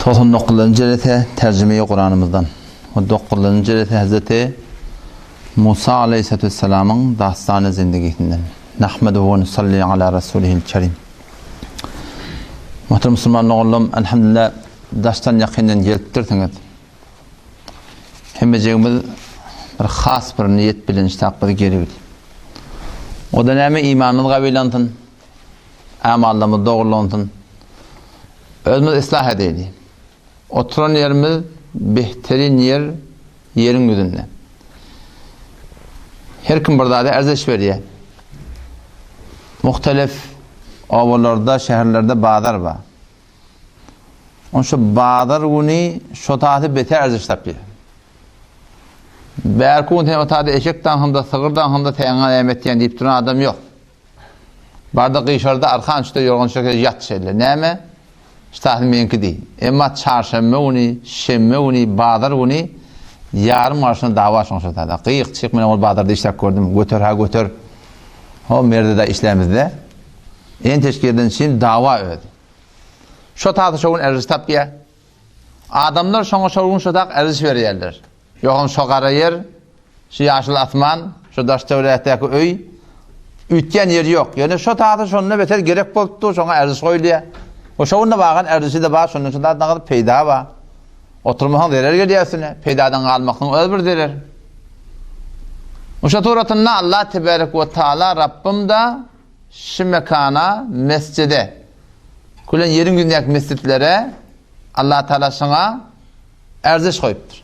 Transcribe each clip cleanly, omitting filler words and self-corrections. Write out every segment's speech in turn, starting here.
99-njy jelese Terjimeýi Kuranymyzdan we dokuzynjy jelese Hezreti Musa aleýhissalatu wessalamyň dastany zindigisinden. Nahmeduhu we nusalli ala rasulihil kerim. Muhterem musulman doganlarym, elhamdülillah daşdan ýakyndan gelipdirsiňiz. Hemmejigimiz bir has bir niýet bilen ştap biz gelip. O da näme imanymyz gawilansyn. Amallarymyz dogrulansyn. Özümizi yslah edeýli. Oturan ýerimiz behterin ýer ýeriň ýüzünde. Her kim bir zada erzeş berýär. Muhtelif obalarda, şäherlerde bazar bar. Onşa bazar güni şo taýda beter erzeş tapýar. Bärki gün sen o taýda eşek daňyňda, sygyr daňyňda sen näme etýän diýip duran adam ýok. Barda gyşarda arkan üstde ýorgan düşekde ýat şeýle. Näme? Ştaty meňki diý. Emma çarşenbe güni, şenbe güni, bazar güni ýarym garşyna dawa şoň şatada. Gyýyk çyk men ol bazarda işläp gördüm. Göter ha göter. Ho merde-de işlämizde. Enteş gerden çyn dawa özi. Şo taty şo gün erziş tapýa. Adamlar şoňa şo gün şo tak erziş berýärler. Ýogsam şo gara ýer, şu ýaşyl asman, şu daş-töwerekdäki öý, üýtgän ýeri ýok. Ýöne şo taýda şonda beter gerek bolup dur, şoňa erziş goýulýar. We şo günde bagan erzişi-de bar, şondan şo zatdan galyp peýda bar. Oturmasaň zerer gelýär üstüne, peýdadan galmaklygyň özi bir zerer. Şo suratynda Allah teberek we taala Rabbym-da şu mekana, mesjide, külen ýeriň ýüzündäki mesjitlere Allah Taala şoňa Erziş goýupdyr.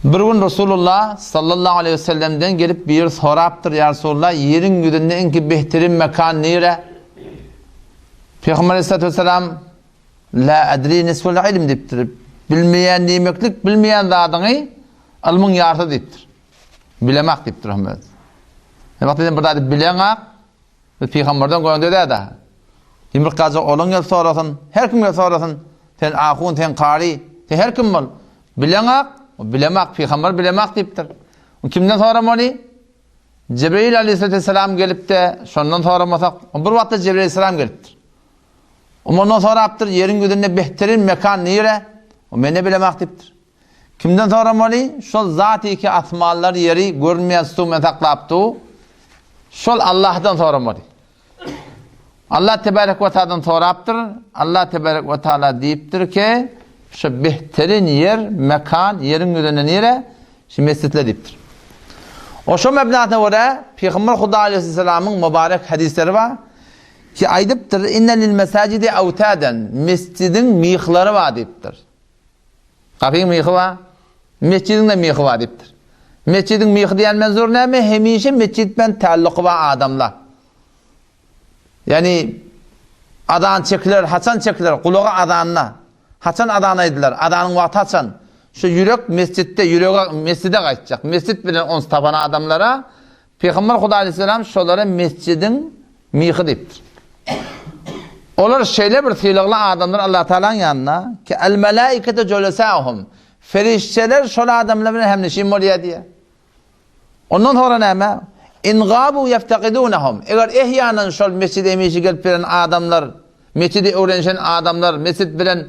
Bir gün Resulullah sallallahu aleýhi we sellemden gelip biri sorapdyr, Ýa Resulullah, ýeriň ýüzünde iňki behterin mekan nire? Pygamber aleyhissalatu vesselam La adri nisful ilm diýipdir. Bilmeýän diýmeklik, bilmeýän zadyňy ylmyň ýarysy diýipdir. Bilemak diýipdir hem öz. Wagtda sen bir zady bileňak, Biz pygamberden göňde däl-de. Ýumruk gajyk oglan gelip sorasyn, her kim gelip sorasyn, sen ahun, sen kary, sen her kim bol. Bileňak, bilemak, pygamber bilemak diýipdir. Kimden soramaly? Jibril aleyhisselam gelip-de, şondan soramasak, bir wagtda Jibril aleyhisselam gelipdir. Ondan sorapdyr, ýeriň ýüzünde behterin mekan nire? O men ne bilemak diýipdir. Kimden soramaly? Şol Zat ki asmanlar, ýeri görünmeýän sütun bilen saklap dur. Şol Allahdan soramaly. Allah tebarek we taadan sorapdyr. Allah tebarek we taala diýipdir ki, şu behterin ýer, mekan, ýeriň ýüzünde nire? Şu mesjitler diýipdir. Oşo mebnasyna görä Pygamber Huda aleyhisselamyň mübarek hadisleri bar ki aýdypdyr, Inne lil mesajidi awtadan, mesjidiň myhlary bar diýipdir. Gapyň myhy bar, metjidiň-de myhy bar diýipdir. Metjidiň myhy diýen menzur näme? Hemişe metjit bilen tälluky bar adamlar. Ýagny azan çekiler, haçan çekiler? Gulagy azanda. Haçan azan aýdylar? Azanyň wagty haçan? Şu ýürek mesjitde, ýüregi mesjide gaýtjak. Mesjit bilen ons tapan adamlara Pygamber Hudaý aleyhisselam şolara mesjidiň myhy diýipdir. Olar şeýle bir sylagly adamlar Allah Taalanyň ýanynda ki el melaikete julesahum. Ferişteler şol adamlar bilen hemneşin bolýar diýýär. Ondan sonra näme? In gabu yeftakidunhum. Eger ehyanan şol mesjide hemişe gelip gelen adamlar, mesjide öwrenişen adamlar, mesjid bilen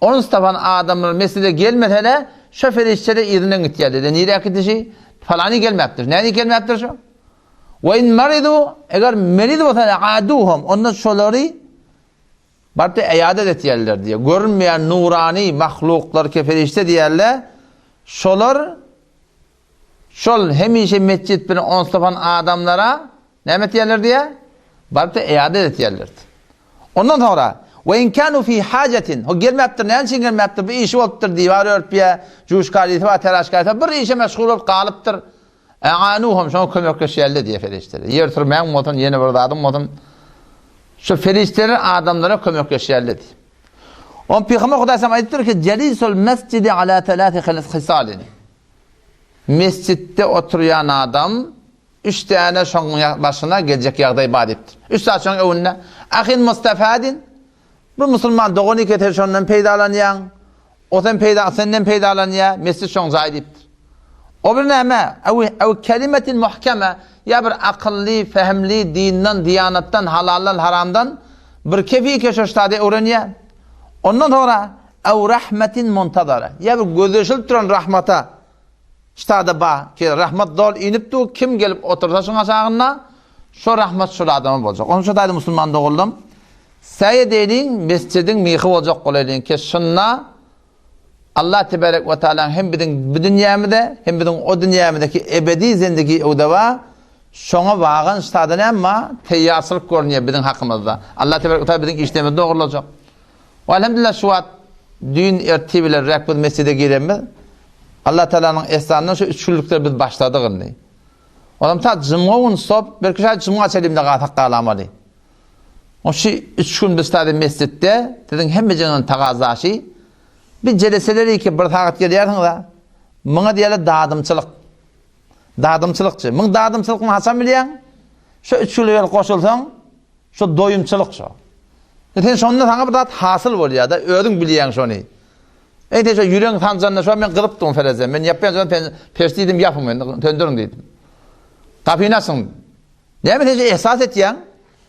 Ons tapan adamlar mesjide gelmese-de, şo ferişteler yzyndan gitýärler. Niräki dişi? Palany gelmäpdir. Nädip gelmäpdir şo? We in maridu, eger meriz bolsa, aduhum, onda şolary baryp-da eýadet etýärler diýýär. Görünmeýän nurany mahluklar ke ferişte diýýärler. Şolar Şol hemişe metjit bilen ons tapan adamlara näme etýärler diýýär? Baryp-da eýadet etýärler. Ondan soňra, We in kanu fi hajatin, ho gelmäpdir, näme üçin gelmäpdir? Bir işi bolupdyr, diwar örüpýär, juşkarisy bar, teraşkarisy bar, bir işe meşgul bolup galypdyr. A'anuhum, şoňa kömekleşýärler diýýär perişdeler. Ýer sürmäň bolsun, ýene bir zadyň bolsun. Şu perişdeler adamlara kömekleşýärler diýýär. On Pygamber Hudaý salam aýdypdyr ki, Jelisul mesjidi ala telati hisalin. Mesjitde oturýan adam üç däne şoň başyna geljek ýagdaý bar diýipdir. Üç zat şoň öwünde. Ahin mustafadin bir musulman dogany keser şondan peýdalanýaň. O sen peýda senden peýdalanýar, mesjit şoň jaýy diýipdir. O bir näme? Ew ew kelimetin muhkeme ýa bir akylly, fehimli, dinden, diýanatdan, halaldan, haramdan bir kefi keşoştady öwrenýär. Ondan soňra. Ew rahmetin muntazara. Ýa bir gözleşilip duran rahmata ştada ba ki rahmat zol inip dur, kim gelip otursa şuň aşagynda, şo rahmat şol adama boljak. Onuň şo taýda musulman doganlarym, säý edeýliň, mesjidiň myhy boljak bolaýlyň ki şunda Allah tebarek we taalaň hem biziň bu dünýämize, hem biziň o dünýämizdeki ebedi zendigi öwdeba şoňa wagan ştada näme bar? Teýýarçylyk görünýär biziň hakymyzda. Allah tebarek we taala biziň işlerimizi dogrulajak. Elhamdülillah şu wagt düýn ertir bilen räk biz mesjide girenimiz Allah Taalanyň ehsanyndan şu üç günlükde biz başladyk indi. Olam ta jumga gün sop, belki şaý jumga çelimde galsak galamaly. O şu üç gün biz taze mesjitde siziň hemmejiňiziň tagazaşy bir jeleseleri ki bir sagat gelýärsiňiz ha. Muňa diýerler dadymçylyk. Dadymçylykçy. Muň dadymçylykny haçan bilýäň? Şu üç günlük gelip goşulsaň, Şo doýumçylyk şo. E sen şonda saňa bir zat hasyl bolýar-da, özüň bilýäň şony. Eý sen şo ýüregiň sanjanda şo men gyzypdym Fereze. Men ýapýan şo pen peç diýdim ýapyň men söndüriň diýdim. Gapyny açyň. Näme sen şo ehsas etýäň?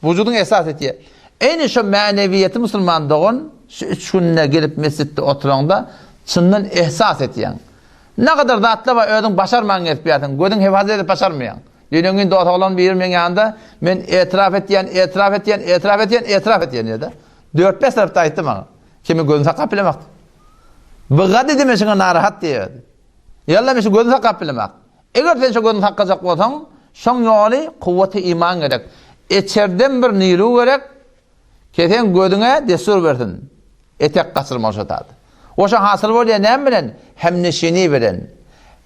Wujudyň ehsas etýär. Eýni şo mänewiýeti musulman dogan şu üç günde gelip mesjitde oturaňda çyndan ehsas etýäň. Nagadar zatlar bar özüň başarman gezip ýörsiň, gözüň hefazat edip başarmaýaň. Düýn-öňňin dos oglan biri meň ýanymda, men etiraf etýän, etiraf etýän, etiraf etýän, etiraf etýän diýdi. Dört-bäş tarapda aýtdy maňa. Kimi gözüni saklap bilemak. Byga diýdi men şuňa narahat diýdi. Ýalla men şu gözüni saklap bilemak. Eger sen şu gözüni saklajak bolsaň, şoň ýoly kuwwaty iman gerek. Eçerden bir niru gerek, Kesen gözüňe dessur bersin. Etek gaçyrma şo zat. Oşa hasyl bolýar näme bilen? Hemneşini bilen.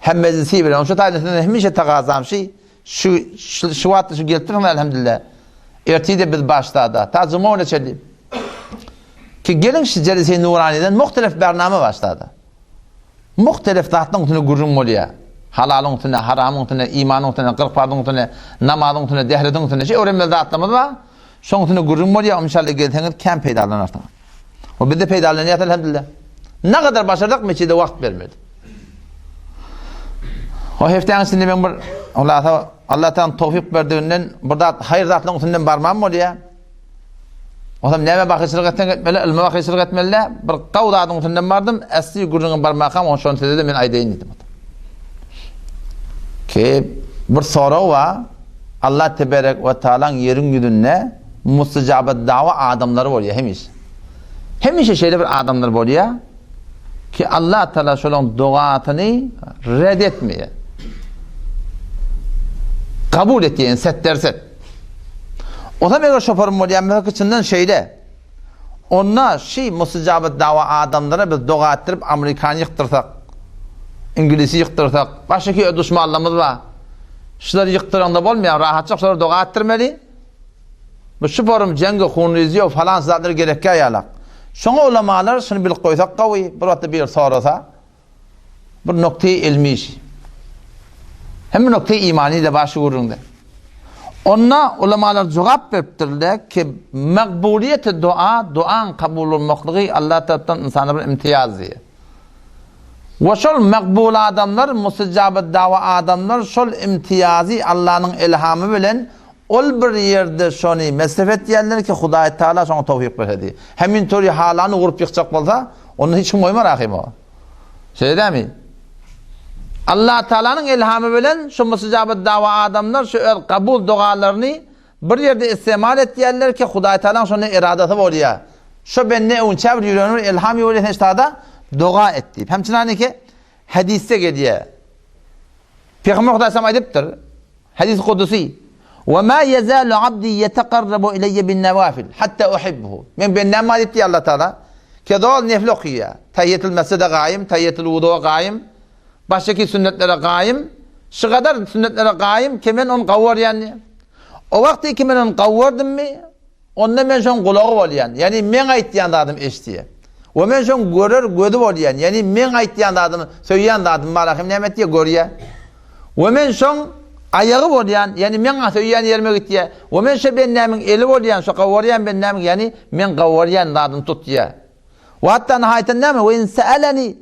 Hem mejlisi bilen. Oşa taýdan sizden hemişe tagazam şi şu şu wagtda şu gelip dursuň elhamdülillah. Ertir-de biz başlada. Ta juma güne çenli. Ki geliň şu Jelise Nurani'den muhtelif bername başlady. Muhtelif zatlaryň üstünde gürrüň bolýar. Halalyň üstünde, haramyň üstünde, imanyň üstünde, 40 parzyň üstünde, namazyň üstünde, dehrediň üstünde. Şu öwrenmeli zatlarymyz bar. Şoň üstünde gürrüň bolýar, inşallah gelseňiz kän peýdalanarsyňyz. O bizde peýdalanýas elhamdülillah. Ne kadar başarsak mesjide wagt bermeli. O hepdäniň içinde men bir hulasa Allah taala towfik berdiginden bir zat haýyr zatlaryň üstünden barmam bolýar. Otam näme bakyşlyk etseň etmeli, ylma bakyşlyk etmeli. Bir gaw zadyň üstünden bardym, äsli gürrüňe barmakam, on şony size-de men aýdaýyn diýdim. Ki bir sorag bar. Allah teberek we taalaň ýeriň ýüzünde mustajabat dawa adamlary bolýar hemişe. Hemişe şeýle bir adamlar bolýar ki Allah taala şolaryň dogasyny red etmeýär. Kabul etýär, setderset. Osam eger şoparym bolýar, mesela çyndan şeýle. Onda şi mustajabat dawa adamlara biz doga etdirip Amerikany ýykdyrsak, Iňlisi ýykdyrsak, başga ki duşmanlarymyz bar. Şulary ýykdyraňda bolmaýar, rahatjak şulara doga etdirmeli. Bu şu forum jeňgi, hunriziýa falan zatlar gerekkä ýalak. Şoňa ulamalar şuny bilip goýsak gawy, bir wagtda bir sorasa, Bir nokta ilmi iş. Hem bir nokta imani de bar şu gürrüňde. Onda ulamalar jogap beripdirler ki, makbuliyeti dua, duaň kabul bolmaklygy Allah tarapdan ynsana bir imtiýaz diýe. We şol makbul adamlar, mustajabat dawa adamlar şol imtiýazy Allanyň ilhamy bilen Ol bir ýerde şony mesref etýärler ki, Hudaý Tagala şoňa towfyk berse diýip. Hemin tory halany urup ýykjak bolsa, onda hiç kim goýmar ahym o. Şeýle dämi? Allah Tagalanyň ilhamy bilen şu mustajabat dawa adamlar şu öz kabul dogalaryny bir ýerde istemal etýärler ki, Hudaý Tagalaň şonda eradasy bolýar. Şo bende öňçä bir ýüregine bir ilham ýoýlar sen ştada doga et diýip. Hem çynaniki hadisde gelýär. Pygamber Hudaý sallam aýdypdyr, Hadis kudusy, Ve ma yezalu abdi yetekarrabu ileyye bin nawafil hatta uhibbuhu. Men bendäm bar diýipdi Allah Taala. Ke zol nefil okaýar. Tahiýetul mesjide gaýym, tahiýetul wudu'a gaýym, başgaki sünnetlere gaýym. Şu gadar sünnetlere gaýym ki men ony gawy görýän diýýär. O wagty ki men ony gawy gördümmi, Onda men şoň gulagy bolýan, ýagny meň aýtýan zadymy eşidýär. We men şoň görer gözi bolýan, ýagny meň aýtýan zadymy, söýýän zadymy bara hem näme etýär, görýär. We men şoň aýagy bolýan, ýagny meň söýýän ýerime gitýär. We men şo bendämiň eli bolýan, şo gawarýan bendämiň, ýagny meň gawarýan zadymy tutýar. We hatda nihaýatynda näme, we in se'eleni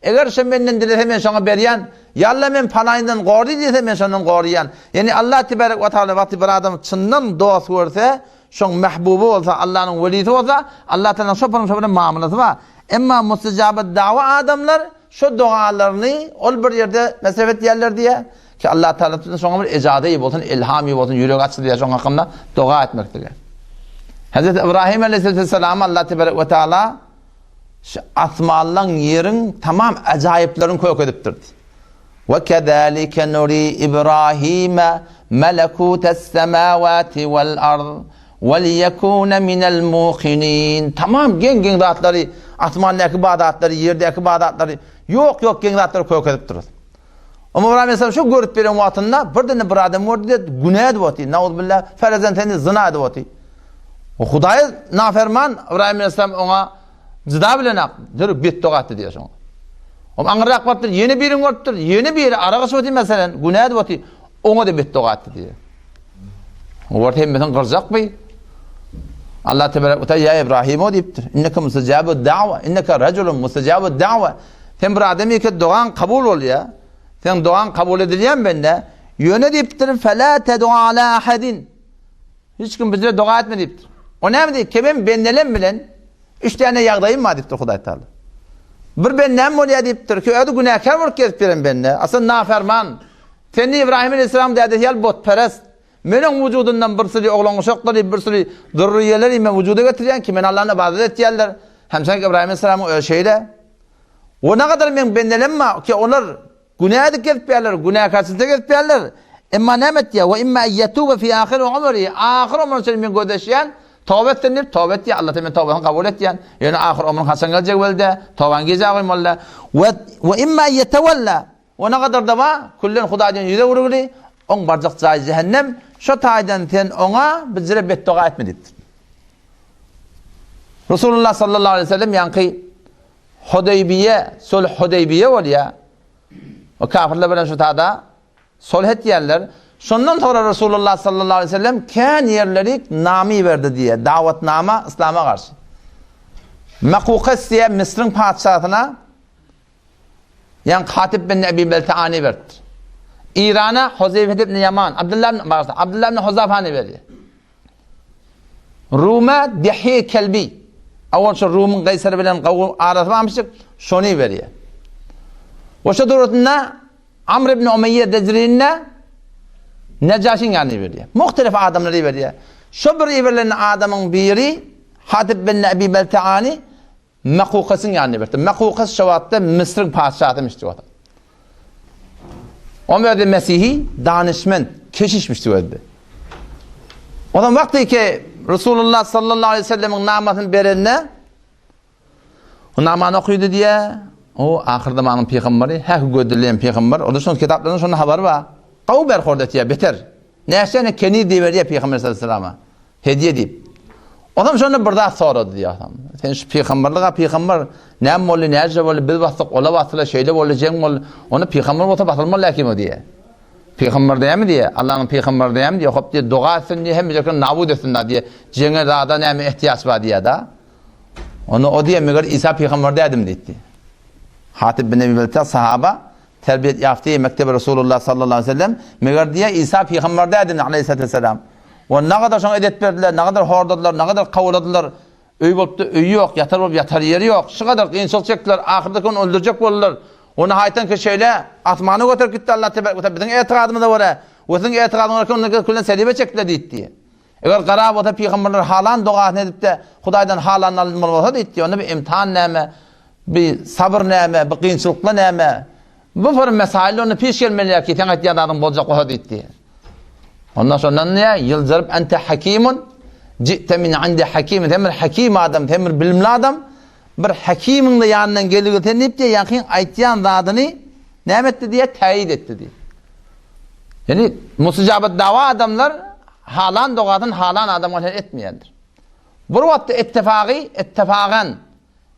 Eger şo menden dilese men şoňa berýän, Ýa Alla men palaýyndan gory diýse men şondan goraýan. Ýagny Allah tebarek we taala wagty bir adam çyndan dost görse, şoň mähbuby bolsa, Allanyň welisi bolsa, Allah taalaň şo bilen şo bilen mamlasy bar. Emma mustejabat dawa adamlar şo dogalaryny ol bir ýerde mesref etýärler diýýär. Ki Allah Taala şoňa bir ejazy bolsun, ilhamy bolsun, ýüregi açylýar şoň hakynda doga etmeklige. Hazreti Ibrahim aleyhisselam Allah tebarek we taala şu asmanlaň ýeriň tamam ajaýyplaryny kök edipdir. We kezalike nuri Ibrahime melekutas semawati wal ard we liyekune minel muqinin. Tamam geň-geň zatlary, asmandaky bar zatlary, ýerdäki bar zatlary, ýok-ýok geň zatlary kök edipdir. Omar Ibrahim aleyhisselam şu görüp beren wagtynda birden bir adam gördi de günä edip otyr. Nauzbillah, ferezen seni zina edip otyr. O Hudaýa naferman Ibrahim aleyhisselam oňa jyda bilen ak, dürüp betdoga etdi diýýär şoňa. Om aňyrrak barypdyr, ýene birini görüpdir, ýene biri arak içip otyr meselen, günä edip otyr. Oňa-da betdoga etdi diýýär. O wagt hemmesini gyrjakmy? Allah tebarek we taala ýa Ibrahim o diýipdir. Inneke mustajabu da'wa, inneke rajulun mustajabu da'wa. Sen bir adam eke dogaň kabul bolýar. Sen dogaň kabul edilýän bende. Ýöne diýipdir, fela ted'u ala ahadin. Hiç kim bize doga etme diýipdir. O näme diýip, kemem bendelem bilen üç tane ýagdaýym bar diýipdir Hudaý Taala. Bir bendem bolýar diýipdir ki, özi günäkär bolup gezip ýören bende. Aslynda naferman. Sen Ibrahim aleyhisselam dädesi ýaly botperest. Meniň wujudymdan bir süri oglan-uşaklary, bir süri zürriýeleri men wujuda getirýän ki, men Allahna ybadat etýärler. Hem sen Ibrahim aleyhisselamyň özi şeýle. We nagadar meň bendelem bar ki, olar günä edip gezipýärler, günäkärçilikde gezipýärler. Emma näme etýär? We imma en ýetuba fi ahiri umri. Ahyr ömrüne çenli men gözleşýän, toba etsin diýip, toba etýär. Allah men tobasyny kabul etýän. Ýöne ahyr ömrüň haçan geljegi belli däl. Tobany gijä goýmaly däl. We we imma en ýetewella. Ona gadar-da bar, küllen Hudaýdan ýüz öwrügli, oň barjak jaýy jähennem, şo taýdan sen oňa bijire betdoga etme diýipdir. Resulullah sallallahu aleýhi we sellem ýaňky Hudeýbiýe, sulh Hudeýbiýe bolýar. O kafirler bilen şu tada sulh etýärler. Şondan soňra Resulullah sallallahu aleýhi we sellem kän ýerleri namy berdi diýýär, dawatnama yslama garşy. Mekukas diýýär Misriň patyşasyna Ýaňky Hatyp bin Ebi Beltaany beripdir. Irana Huzeýfe ibn Ýaman, Abdullah ibn Bagyşla, Abdullah ibn Huzafany berýär. Ruma Dihýe Kelbi. Awal şu Rumyň Gaýsary bilen gawy arasy barmyşdyk, şony berýär. We şu duratynda Amr ibn Umeýýe Dejrinde Nejaşyň ýanyna berýär. Muhtelif adamlary berýär. Şu bir iberilen adamyň biri Hatyp bin Ebi Beltaany Makukasyň ýanyna berdi. Makukas şo wagtda Müsüriň patyşasymyş diýip otyr. Onuň özi mesihi, danyşment, keşişmiş diýip özi. O zaman wagty ki Resulullah sallallahu aleyhi ve sellemiň namasyny berende o namany okydy diýe, o ahyr zamanyň pygamberi, häki gözlenen pygamber, o da şonuň kitaplarynda şonda habar bar. Gawy berhord etýär, beter. Näçe keniz diýip berýär pygamber sallallahu aleyhi ve selleme. Hediýe diýip. Onam şonda bir zat sorady diýýär adam. Sen şu pygamberlige pygamber näme boldy, näce boldy, biz basdyk, ola basdylar, şeýle boldy, jeň boldy. Onda pygamber bolsa basylmaly däl kim o diýýär. Pygamber dämi diýýär, Allanyň pygamberi dämi diýýär, hop diýýär, doga etsin diýýär, hemmejekini nabut etsin da diýýär. Jeňe zada näme ehtiýaç bar diýýär da. Onda o diýýär, meger Isa pygamber dädim diýdi. Hatip bin Ebi Belta sahaba Terbiýet ýafty mekdebi Resulullah sallallahu aleýhi we sellem, meger diýýär, Isa pygamber dädimi aleýhissalatu wesselam. We nagadar şoňa edet berdiler, nagadar horladylar, nagadar kowladylar. Öý bolupdy, öýi ýok, ýatar bolup ýatar ýeri ýok. Şu gadar kynçylyk çekdiler, ahyrda ony öldürjek boldular. Ony haýtan ki şeýle asmana göterip gitdi Allah tebarek we taala biziň etigadymyza görä we siziň etigadyňyza görä ony külden selibe çekdiler diýdi. Eger gara bolsa pygamberler halan dogasyny edip-de Hudaýdan halanyny almaly bolsa diýdi, onda bir imtihan näme, bir sabyr näme, bir kynçylyklar näme? Bu bir mesail onda piş gelmeli ki sen aýtýan zadyň boljak bolsa diýdi. Onda şondan näme? Ýyldyryp ente hakimun ji'te min indi hakim sen bir hakim adam, sen bir bilimli adam, bir hakimiň de ýanyndan gelip sen diýip diýýär, ýaňky aýtýan zadyny näme etdi diýýär, täýit etdi diýýär. Ýani mustajabat dawa adamlar halan dogasyny halan adamga sen etmeýändir. Bir wagtda ittifagy, ittifagan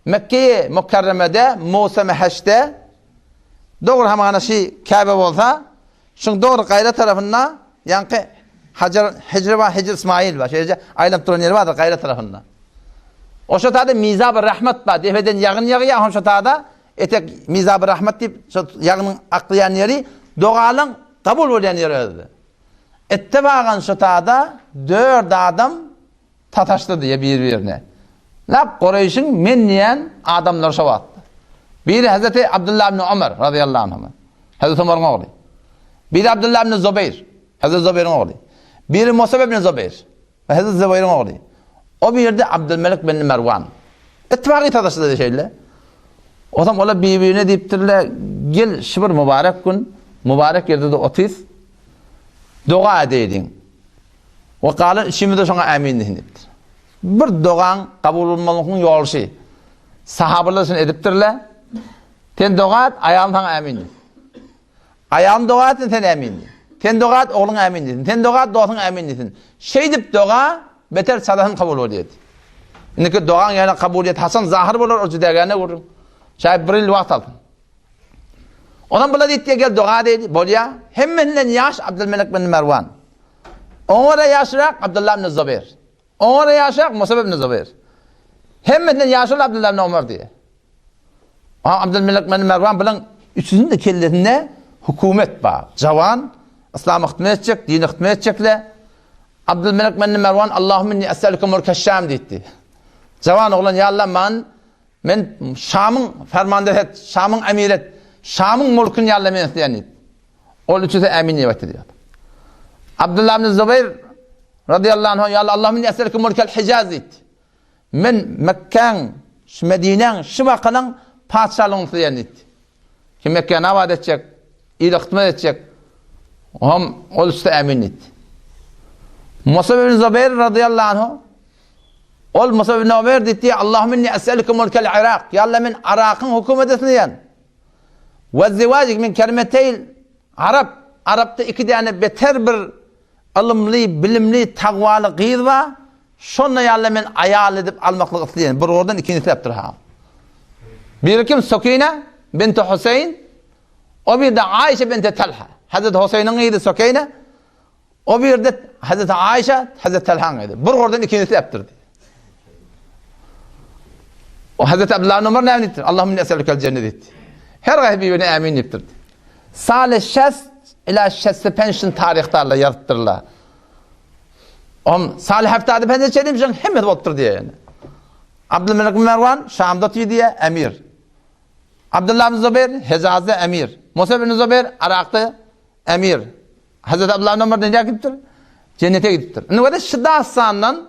Mekge-i Mukerremede Mowsum-i Hajde dogry hamana şi Käbe bolsa, şuň dogry gaýra tarapynda ýaňky Hajar Hijri bar, Hijr Ismail bar. Şeýle aýlanyp duran ýeri bardyr gaýra tarapynda. Oşa tada Mizab-y Rahmet bar. Depeden ýagyn ýagýar, hom şo tada etek Mizab-y Rahmet diýip, şo ýagynyň aklaýan ýeri dogalaň kabul bolýan ýeri özü. Etde bagan şo tada dört adam sataşdy diýe bir-birine. Lap Kureýşiň men diýen adamlary şo wagtda. Biri Hazreti Abdullah ibn Omar razyýallahu anhu. Hazreti Omaryň ogly. Biri Abdullah ibn Zubeýr, Hazreti Zubeýriň ogly. Biri Musab ibn Zubeýr, Hazreti Zubeýriň ogly. O birde Abdülmelik bin Merwan. Ittifak sadaşdy şeýle. Otam olar bir-birine diýipdirler, gel şu bir mübarek gün, mübarek ýerde-de otys, doga edeýliň. We galan üçimiz-de şoňa ämin diýsin diýipdir. Bir dogaň kabul bolmalygynyň ýoly şi. Sahabalar şuny edipdirler. Sen doga et, aýalyň saňa ämin diýsin. Aýalyň doga etsin, sen ämin diý. Sen doga et, ogluň ämin diýsin. Sen doga et, dostuň ämin diýsin. Şeýdip doga beter çalasyny kabul bolýar. Indiki dogaň ýene kabulyýet haçan zahyr bolar, o jüdägäne gürrüň. Şaýat bir ýyl wagt alsyn. Onam bular diýdi, gel doga diýdi, bolýar. Hemmesinden ýaş Abdülmelik bin Merwan. Oňa da ýaşrak Abdullah ibn Zubeýr. Oňa da ýaşrak Musab ibn Zubeýr. Hemmesinden ýaşuly Abdullah ibn Omar diýýär. Aha Abdülmelik bin Merwan bilen üçüsiniň de kellesinde hökümet bar. Jawan, Yslama hyzmat etjek, dine hyzmat etjekler. Abdülmelik bin Merwan Allahümme inni es'eluke mulkeş-Şam diýdi. Jawan oglan ýa Allah man men Şamyň fermandary et, Şamyň emiri et, Şamyň mulkuny ýa Allah men isleýän diýdi. Ol üçüsi ämin diýip aýtdy diýýär. Abdullah ibn Zubeýr radiyallahu anhu ýa Allah Allahümme inni es'eluke mulkel Hijaz diýdi. Men Mekgäň, şu Medinäň, şu wakanyň patyşalygyny isleýän diýdi. Kim Mekgäni abat etjek, ile hyzmat etjek, oňam ol üste ämin diýdi. Musab ibn Zubeýr radiyallahu anhu ol Musab ibn Umeýr diýdi, Allahümme inni es'eluke mulkel Irak. Ýa Allah men Yrakyň hökümet isleýän. We ziwajik min kerimeteýl Arap, Arapda iki däne beter bir ylymly, bilimli, tagwaly gyz bar. Şonda ýaly men aýal edip almaklyk isleýän. Bir oradan ikini isläpdir ha. Biri kim? Sokine binti Huseýn. O bir de Aýşe binti Talha. Hazreti Huseýniň gyzy Sokine. O bir ýerde Hazreti Aýşa, Hazreti Talhaň gyzy. Bir gordan ikini isläpdir. O Hazreti Abdullah ibn Umar näme diýipdir? Allahumma inni es'elukel cennet diýipdir. Her gaýsy birine ämin diýipdir. Sale şest ila şesti penşin taryhda Allah ýazypdyrlar. Om sale haftada penşin çedim şoň hemmesi bolupdyr diýýär. Abdülmelik bin Merwan Şamda otyr diýýär, emir. Abdullah bin Zubeýr Hejazda emir. Musa bin Zubeýr Arakda emir. Hazreti Abdullah ibn Omar nirä gidipdir? Jennete gidipdir. Indi wada şu dastandan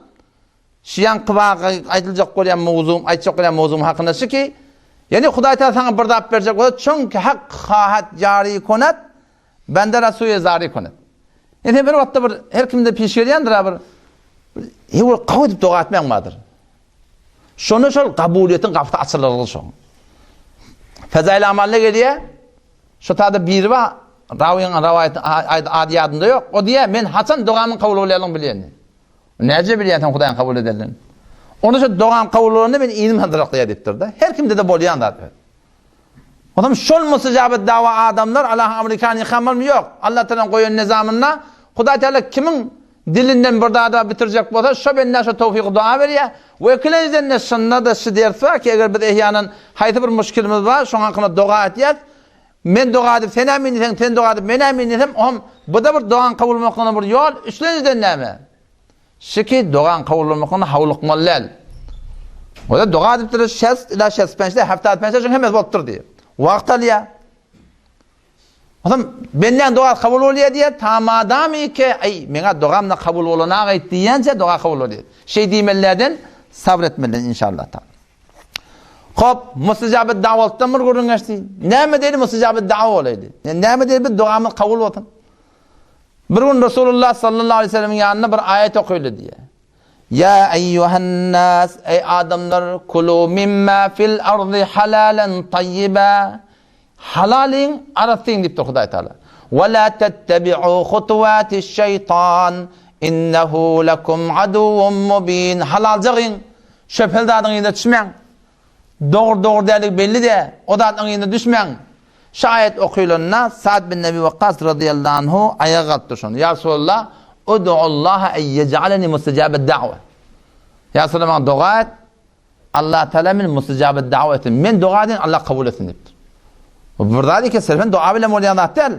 şu ýaňky waka aýdyljak bolýan mowzugym, aýtjak bolýan mowzugym hakynda şu ki, ýani Hudaý Taala saňa bir zat berjek bolsa, çünki hak hahat jari konat, bende rasuye zari konat. Ýani sen bir wagtda bir her kimde piş gelýändir bir bir gawy edip doga etmäň bardyr. Şonda şol kabulyýetiň gapysy açylarly şoň. Fezail amalda gelýär. Şu tada biri bar, rawyň rawaýaty ady ýadymda ýok. O diýýär, men haçan dogamyň kabul bolýanlygyny bilýän diýýär. Näce bilýän sen Hudaýyň kabul edenligini? Onda şu dogam kabul bolanda men inim hazyrlaýar diýipdir-de. Her kimde-de bolýan zat. Onam şol mustajabet dawa adamlar Allahyň Amerikany ýykamalmy ýok. Allah Taala goýan nizamynda Hudaý Taala kimiň dilinden bir zada bitirjek bolsa, şo bendä şo towfygy dua berýär. We ikilenjiden-de şunda-da şu ders bar ki, eger biz ehýanan haýsy bir muşkilimiz bar, şoň hakynda doga etýäs. Men doga edip sen ämin diýseň, sen doga edip men ämin diýsem, oňam bu-da bir dogaň kabul bolmaklygyna bir ýol. Üçlenjiden näme? Şu ki, dogaň kabul bolmaklygyna howlukmaly däl. O-da doga edipdir, şest ila şest pençde, hafta pençde şoň hemmesi bolupdyr diýip. Wagt alýar. Onam bendäň dogasy kabul bolýar diýýär, ta madamyke, aý, meňä dogamda kabul bolanageýt diýýänçä doga kabul bolýar. Şeý diýmelilerden sabr etmeli inşallah taala. Hop, mustajabet dawatdan bir gürrüň geçdi. Näme diýeli mustajabet dawa bolaýdy. Näme diýeli biz dogamyz kabul bolsun. Bir gün Resulullah sallallahu aleyhi ve sellemiň ýanynda bir aýat okyldy diýýär. Ýa eýýuhen-nas, eý adamlar, kulu mimma fil ardy halalen taýýiba. Halal iýiň, arassa iýiň diýipdir Hudaý Taala. We la tettebi'u hutuwatiş-şeýtan, innehu lekum aduwwun mubin. Halaljak iýiň, şübheli zadyň yzyna düşmäň. Dogry dogry däldigi belli däl, o zatlaryň yzyna düşmäň. Şu aýat okylanda Sa'd bin Ebi Wakkas razyýallahu anhu aýaga galypdyr şonda. Ýa Resulallah, ud'ullaha en yej'aleni mustajabed da'we. Ýa Resulallah maňa doga et, Allah Teala meni mustajabed da'we etsin. Men doga edeýin, Allah kabul etsin diýipdir. Bu bir zat eken, sırf doga bilen bolýan zat däl.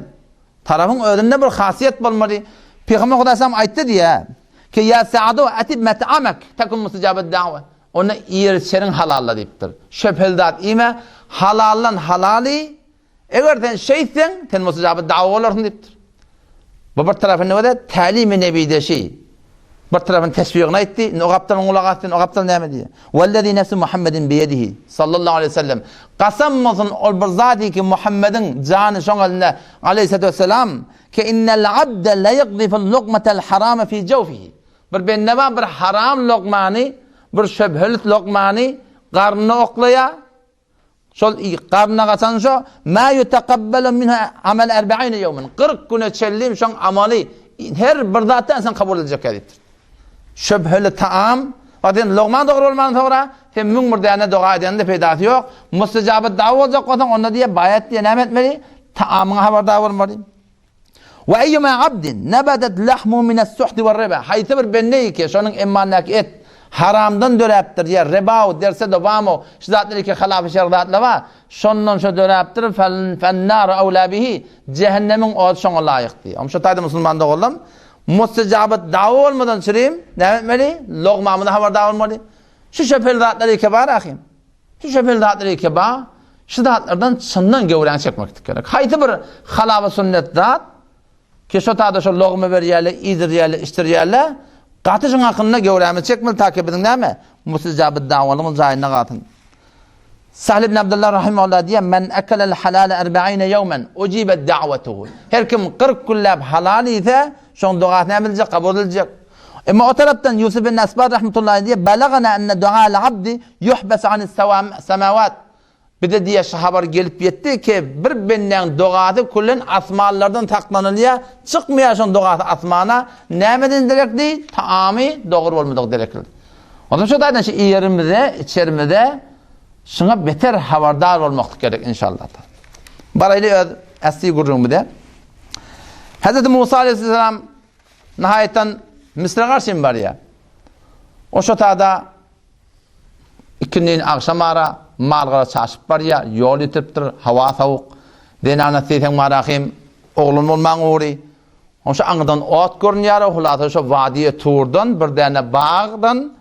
Tarapyň özünde bir hasiýet bolmaly. Pygamber Hudaý aýtdy diýä, ki ýa Sa'du atib met'amak takun mustajabed da'we. Onda iýer-içeriň halalla diýipdir. Şübheli zat iýme, halaldan halal iý. Eger sen şeýtseň, sen mustajaby dawa bolarsyň diýipdir. Bu bir tarapy nöwede tälimi nebideşi. Bir tarapyny tesbihini aýtdy, indi o gapdalyň gulak asdy, o gapdal näme diýýär? Wellezi nefsu Muhammedin biýedihi sallallahu aleýhi we sellem. Kasam bolsun ol bir zat ki Muhammediň jany şoň elinde aleýhissalatu wesselam ke innel abde la ýekziful lukmatel harama fi jawfihi. Bir bende bar bir haram lokmany, bir şübheli lokmany garnyna oklaýar. Şol garnyna gaçan şo, ma ýutakabbalu minhu amel erbeine ýewmen. 40 güne çenli şoň amaly her bir zatdan insan kabul ediljek diýipdir. Şübheli taam, bak sen logman dogry bolman soňra, sen 1001 däne doga edende peýdasy ýok. Mustajabat dawa boljak bolsaň, onda diýe baýat diýe näme etmeli? Taamyňa habardar bolmaly. Ve eyyuma abdin nebetet lahmu mine's-suhti we'r-riba. Haýsy bir bende ki, şonuň emmandaky et haramdan döräpdir, ýa riba derse dowam şu zatlar iki halafy şer zatlar bar. Şondan şo döräpdir, fen-naru awla bihi. Cehennemiň ody şoňa laýyk diýýär. Oňa şo taýda musulman doganlarym, mustajabat dawa bolmadan çürim, näme etmeli? Logmamyza habardar bolmaly. Şu şübheli zatlar iki bar ahim. Şu şübheli zatlar iki bar. Şu zatlardan çyndan göwräňi çekmeklik gerek. Haýsy bir halaba sünnet zat, ki şo tada şo logma berýärler, iýdirýärler, içdirýärler, gaty şuň hakynda göwrämizi çekmeli, ta ki biziň näme? Mustajaby dawalymyz jaýynda galsyn. Sahl ibn Abdullah rahimehullah diýýär, Men ekelel halale erbeine ýewmen, ujibet da'wetuhu. Her kim 40 günläp halal iýse, şoň dogasy näme ediljek? Kabul ediljek. Emma o tarapdan Ýusuf ibn Asbat rahmetullahi diýýär, Balagana enne dual abdi yuhbes anis samawat. Bize diýýär şu habar gelip ýetdi ki, bir bendäň dogasy küllen asmanlardan saklanylýar, çykmaýar şoň dogasy asmana, nämeden derekli? Taamy dogry bolmadyk derekli. Onsoň şu taýdan şu iýerimize, içerimize şuňa beter habardar bolmaklyk gerek inşallah. Baraýly öz äsli gürrüňimize. Hz. Musa aleyhisselam nihaýetden Misre garşy barýar. O şo tada Ikindin agşam ara mal-gara çaşyp barýar, ýol ýitiripdir, howa sowuk. Zenana diýseň marahym, oglan bolmaň ugry. Onşa aňyrdan ot görünýär, hulasa şo Wadiýe Turdan bir däne bagdan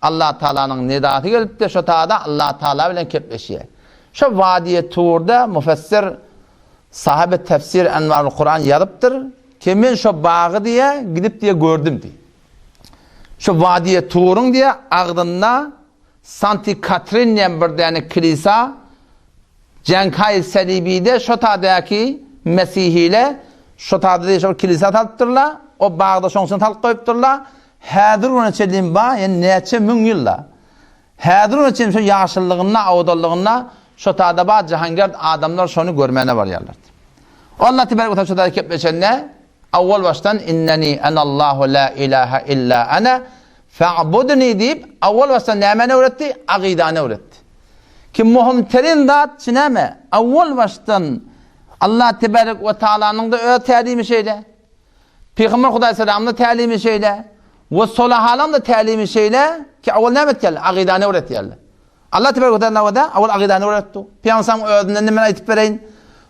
Allah Tagalanyň nidasy gelipdir, şo tada Allah Tagala bilen kepleşýär. Şo Wadiýe Turda müfessir sahabe tefsir Enwarul Kuran ýazypdyr, ki men şo bagy diýe gidip diýe gördüm diýip. Şu Wadiýe Turuň diýe agzynda Santi Katrin diýen bir däne kilisa Jenkaý Selibide şo tadäki mesihile şo tada diýe şo kilisa salypdyrlar. O bagda şoň üçin salyp goýupdyrlar. Häzir güne çenli bar, ýani näçe müň ýylda. Häzir güne çenli şo ýaşyllygynda, owadallygynda şo tada bar, jahangerd adamlar şony görmäne barýarlar. Allah tebarek we taala şo tada kepleşende Owwal başdan Inneni enallahu la ilaha illa ana fa'budni diýip, owwal başdan nämäni öwretdi? Agydany öwretdi. Ki muhim terin zat şu näme? Owwal başdan Allah tebarek we taalanyň da öz tälimi şeýle. Pygamber Hudaý salamyň da tälimi şeýle. We solahalaň da tälimi şeýle ki owwal näme etýärler? Agydany öwretýärler. Allah tebarek we taala da owwal agydany öwretdi. Pygamber özünden näme aýdyp bereýin?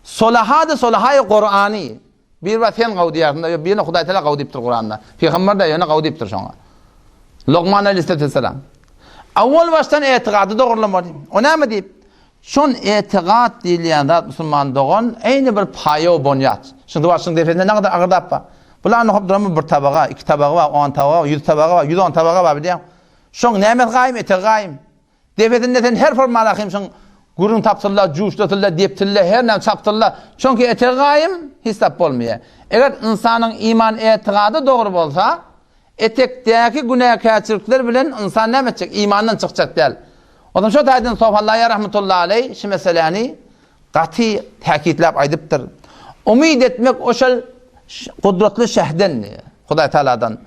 Solaha da solahaý Kurany. Bir bar sen gawy diýýärsiň-de, ýok, birine Hudaý Teala gawy diýipdir Kuranda. Pygamber-de ýöne gawy diýipdir şoňa. Lukman aleyhisselam. Awwal başdan etigady dogrulamaly. O näme diýip? Şon etigat diýilýän zat musulman dogan, eýni bir paýaw bonýat. Şuň duwaşyň depesinde ne kadar agyr zat bar. Bular hop duramy bir tabaga, iki tabaga bar, on tabaga, ýüz tabaga bar, 110 tabaga bar bilýäň. Şoň nämesi gaýym, etegi gaýym. Depesinde sen her formala hemşiň gürrüň tapsynlar, juşlasynlar, depsinler, her näme çapsynlar. Çünki etegi gaýym, hiç zat bolmaýar. Eger ynsanyň iman etigady dogry bolsa, etekdäki günäkärçilikler bilen ynsan näme etjek? Imandan çykjak däl. Onsoň şo taýdan Sofallaýa rahmetullahi aleý şu meseläni Gaty täkitläp aýdypdyr. Umyt etmek oşol gudratly şähden, Hudaý Tagaladan.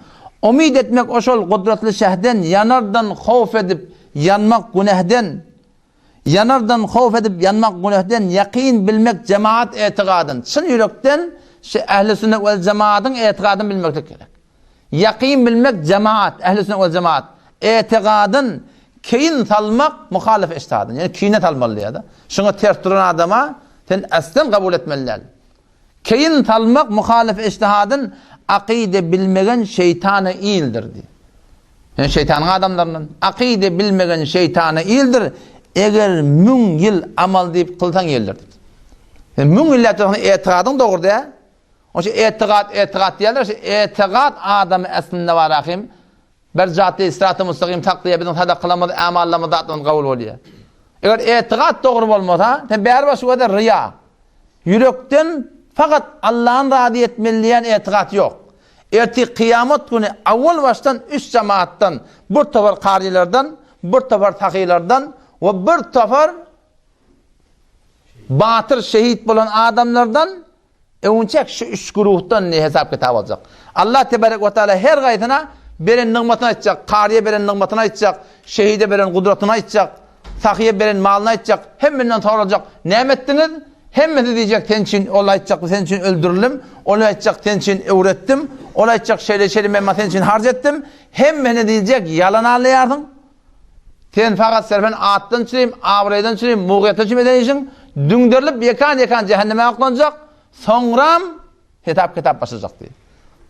Umyt etmek oşol gudratly şähden, ýanardan howf edip ýanmak günähden. Ýanardan howf edip ýanmak günähden, ýakyn bilmek jemaat etigadyn. Çyn ýürekden şu ähli sünnet wel jemaatyň etigadyny bilmeklik gerek. Ýakyn bilmek jemaat, ähli sünnet wal jemaat, etigadyn keýin salmak muhalyf ijtihadyn, ýagny kine salmaly diýýär-de. Şuňa ters duran adama sen aslen kabul etmeli däl. Keýin salmak muhalyf ijtihadyn akyda bilmegen şeýtana ildir diýýär. Sen şeýtanyň adamlaryndan. Akyda bilmegen şeýtana ildir, eger müň ýyl amal diýip kylsaň ýeldir. Sen müň ýyl ýatyrsyň, etigadyň dogry däl. Oşa etigat, etigat diýerler, şu etigat adamy aslynda bar ahim. Bir jatdy syraty mustagym saklaýar, biziň sadakalarymyz, amallarymyz zatlarymyz kabul bolýar. Eger etigat dogry bolmasa, sen bäri başy göze riýa. Ýürekden fakat Allahny razy etmeli diýen etigat ýok. Ertir kyýamat güni awwal başdan üç jemaatdan, bir topar karylardan, bir topar sahylardan we bir topar batyr şehit bolan adamlardan öňünçäk şu üç güruhdan ne hesap kitap aljak. Allah tebarek we taala her gaýsyna beren nygmatyny aýtjak, karyýa beren nygmatyny aýtjak, şehide beren gudratyny aýtjak, sahyýa beren malyny aýtjak, hemmenden sorajak, näme etdiňiz? Hemmesi diýjek, sen üçin ol aýtjak, sen üçin öldürildim, ol aýtjak, sen üçin öwretdim, ol aýtjak, şeýle-şeýle men sen üçin harç etdim. Hemmesine diýjek, ýalan alýarsyň. Sen fakat serfen atdan çürim, abraýdan çürim, mugyýetden çürim eden işiň düňderilip ýekan-ýekan jähenneme oklanjak, soňram Hesap-kitap başlajak diýip.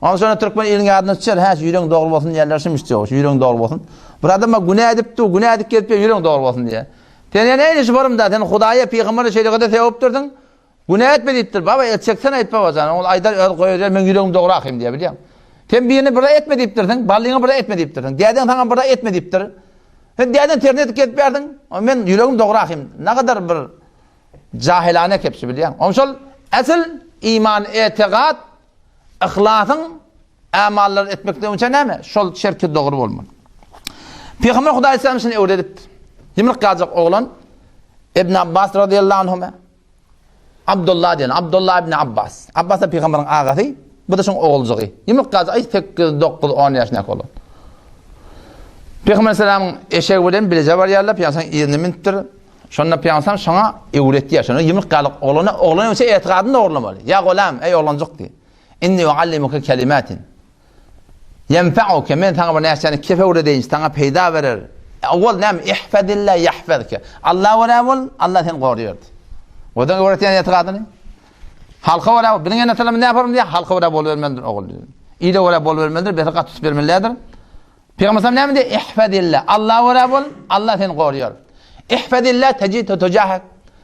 Ondan sonra türkmen iliniň ýadyna düşer, hä, şu ýüregiň dogry bolsun diýerler, şu müşderi, şu ýüregiň dogry bolsun. Bir adam günä edip dur, günä edip gelip ýüregiň dogry bolsun diýer. Sen ýene eýle şu borumda, sen Hudaýa, pygambere şeýle sebäp durdyň. Günä etme diýipdir. Baba, etjeksen aýt babajan. Ol aýdar, öz goýar, men ýüregim dogry ahym diýer, bilýäň. Sen birini bir etme diýipdirsiň, ballyňa bir etme diýipdirsiň. Dädeň saňa bir etme diýipdir. Sen däden tersine edip gelip berdiň. Men ýüregim dogry ahym. Nägadar bir Jahilane kepsi bilýäň. Oň şol asyl iman etigat yhlasyň amallary etmekden öňçe näme? Şol şerti dogry bolmaly. Pygamber Hudaý sallam şuny öwredipdir. Ýumruk galjak oglan Ibn Abbas radiyallahu anhuma Abdullah diýen, Abdullah ibn Abbas. Abbas da pygamberiň agasy, bu da şoň oguljygy. Ýumruk galjak aý 8, 9, 10 ýaşyndaky oglan. Pygamber sallamyň eşegi bilen bileje barýarlar, pygamber yzyna münüpdir. Şonda Pygamber şoňa öwretýär. Şonda ýumruk ýaly oglana, oglan öňçe etigadyny dogrulamaly. Ýa golam, eý oglanjyk diý. Inni uallimuke kelimatin. Ýenfa'uke, men saňa bir näçäni kep öwredeýin, saňa peýda berer. Owal näme? Ihfazillah ýahfazke. Allah görä bol, Allah seni goraýar. Odan öwretýän etigadyny. Halka görä, biziň ene-atalarymyz näme diýýär? Halka görä bolubermelidir ogul diýýär. Ile görä bolubermelidir, beter gaty tutup bermelidir. Pygamber sallam näme diýýär? Ihfazillah. Allaha görä bol, Allah seni goraýar. Ihfazillah tejidhu tujahak.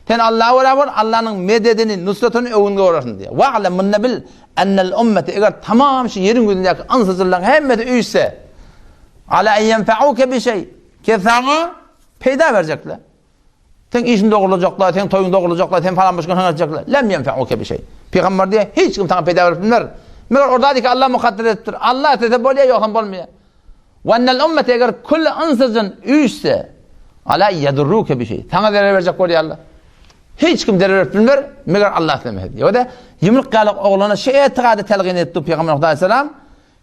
Sen Allaha görä bol, Allahnyň mededini, nusratyny öňüňde görersiň diýýär. Wa'lam munda bil ennel ummete eger tamam şu ýeriň ýüzündäki ynsyzlaryň hemmesi üýşse, ala en yenfa'uke bi şey, ki saňa peýda berjekler. Seň işiňi dogrulajaklar, seň toýuňy dogrulajaklar, sen falan başga etjekler. Lem ýenfe'uke bi şeý. Pygamber diýýär, hiç kim saňa peýda berip bilmez. Meger orda diýki Allah mukadder edipdir. Allah islese bolýar, ýogsam bolmaýar. Wa ennel ummete eger kül ynsyjyn üýşse, ala ýedurruke bi şeý. Saňa zerer berjek bolýarlar. Hiç kim zerer berip bilmez, meger Allah islemese diýýär. O-da ýumruk ýaly oglana şu etigady telgin etdi Pygamber Hudaý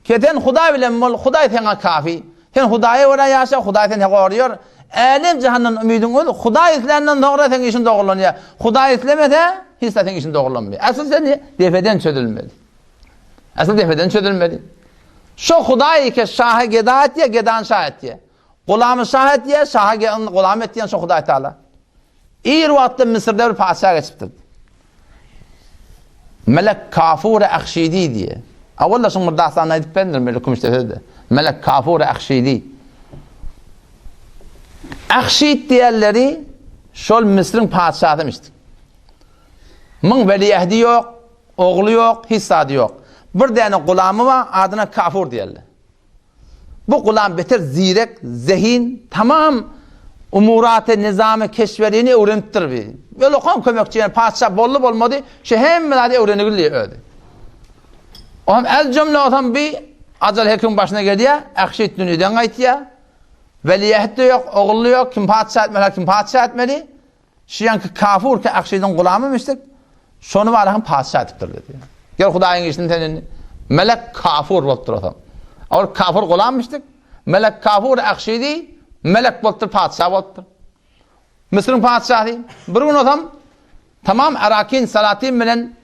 Ke sen Hudaý bilen bol, Hudaý saňa kafi. Sen Hudaýa görä ýaşa, Hudaý seni goraýar. Älem jahandan umydyň uz, Hudaý isländen soňra seň işiň dogrulanýar. Hudaý islemese, hiç zat seň işiň dogrulanmaýar. Asyl sen depeden çözülmeli. Asyl depeden çözülmeli. Şo Hudaý ke şahy geda etýär, gedan şah etýär. Gulamy şah etýär, şahy gulam etýän şo Hudaý Taala. Ir wagtda Müsürde bir patyşa geçipdir. Melek Kafur Ahşidi diýe. Awal şuň bir dastanyny aýdyp berdim, Melek Kümüşdepede. Melek Kafur Ahşidi. Ahşid diýenleri şol Müsrüň patyşasymyşdy. Müň weliähdi ýok, ogly ýok, hiç zady ýok. Bir däne gulamy bar, adyna Kafur diýerler. Bu gulam beter zirek, zehin, tamam umuraty, nizamy, keşberini öwrenipdir bi. Ýolokam kömekçi, ýani patyşa boldy bolmady, şu hemme zady öwrenigildi özi. Oňam el jümle olsam bi ajal hekim başyna gelýär, ähşit dünýeden gaýtýar. Weliähd-de ýok, ogul-da ýok, kim patyşa etmeli, kim patyşa etmeli. Şu ýanky kafur ki Akşydyň gulamy müşrik, şony barahan patyşa edipdir dedi. Gel Hudaýyň işini sen indi melek kafur bolup durasaň. Ol kafur gulam müşrik, melek kafur Akşydy melek bolupdyr, patyşa bolupdyr. Müsüriň patyşasy bir gün olsam tamam Arakin Salatin bilen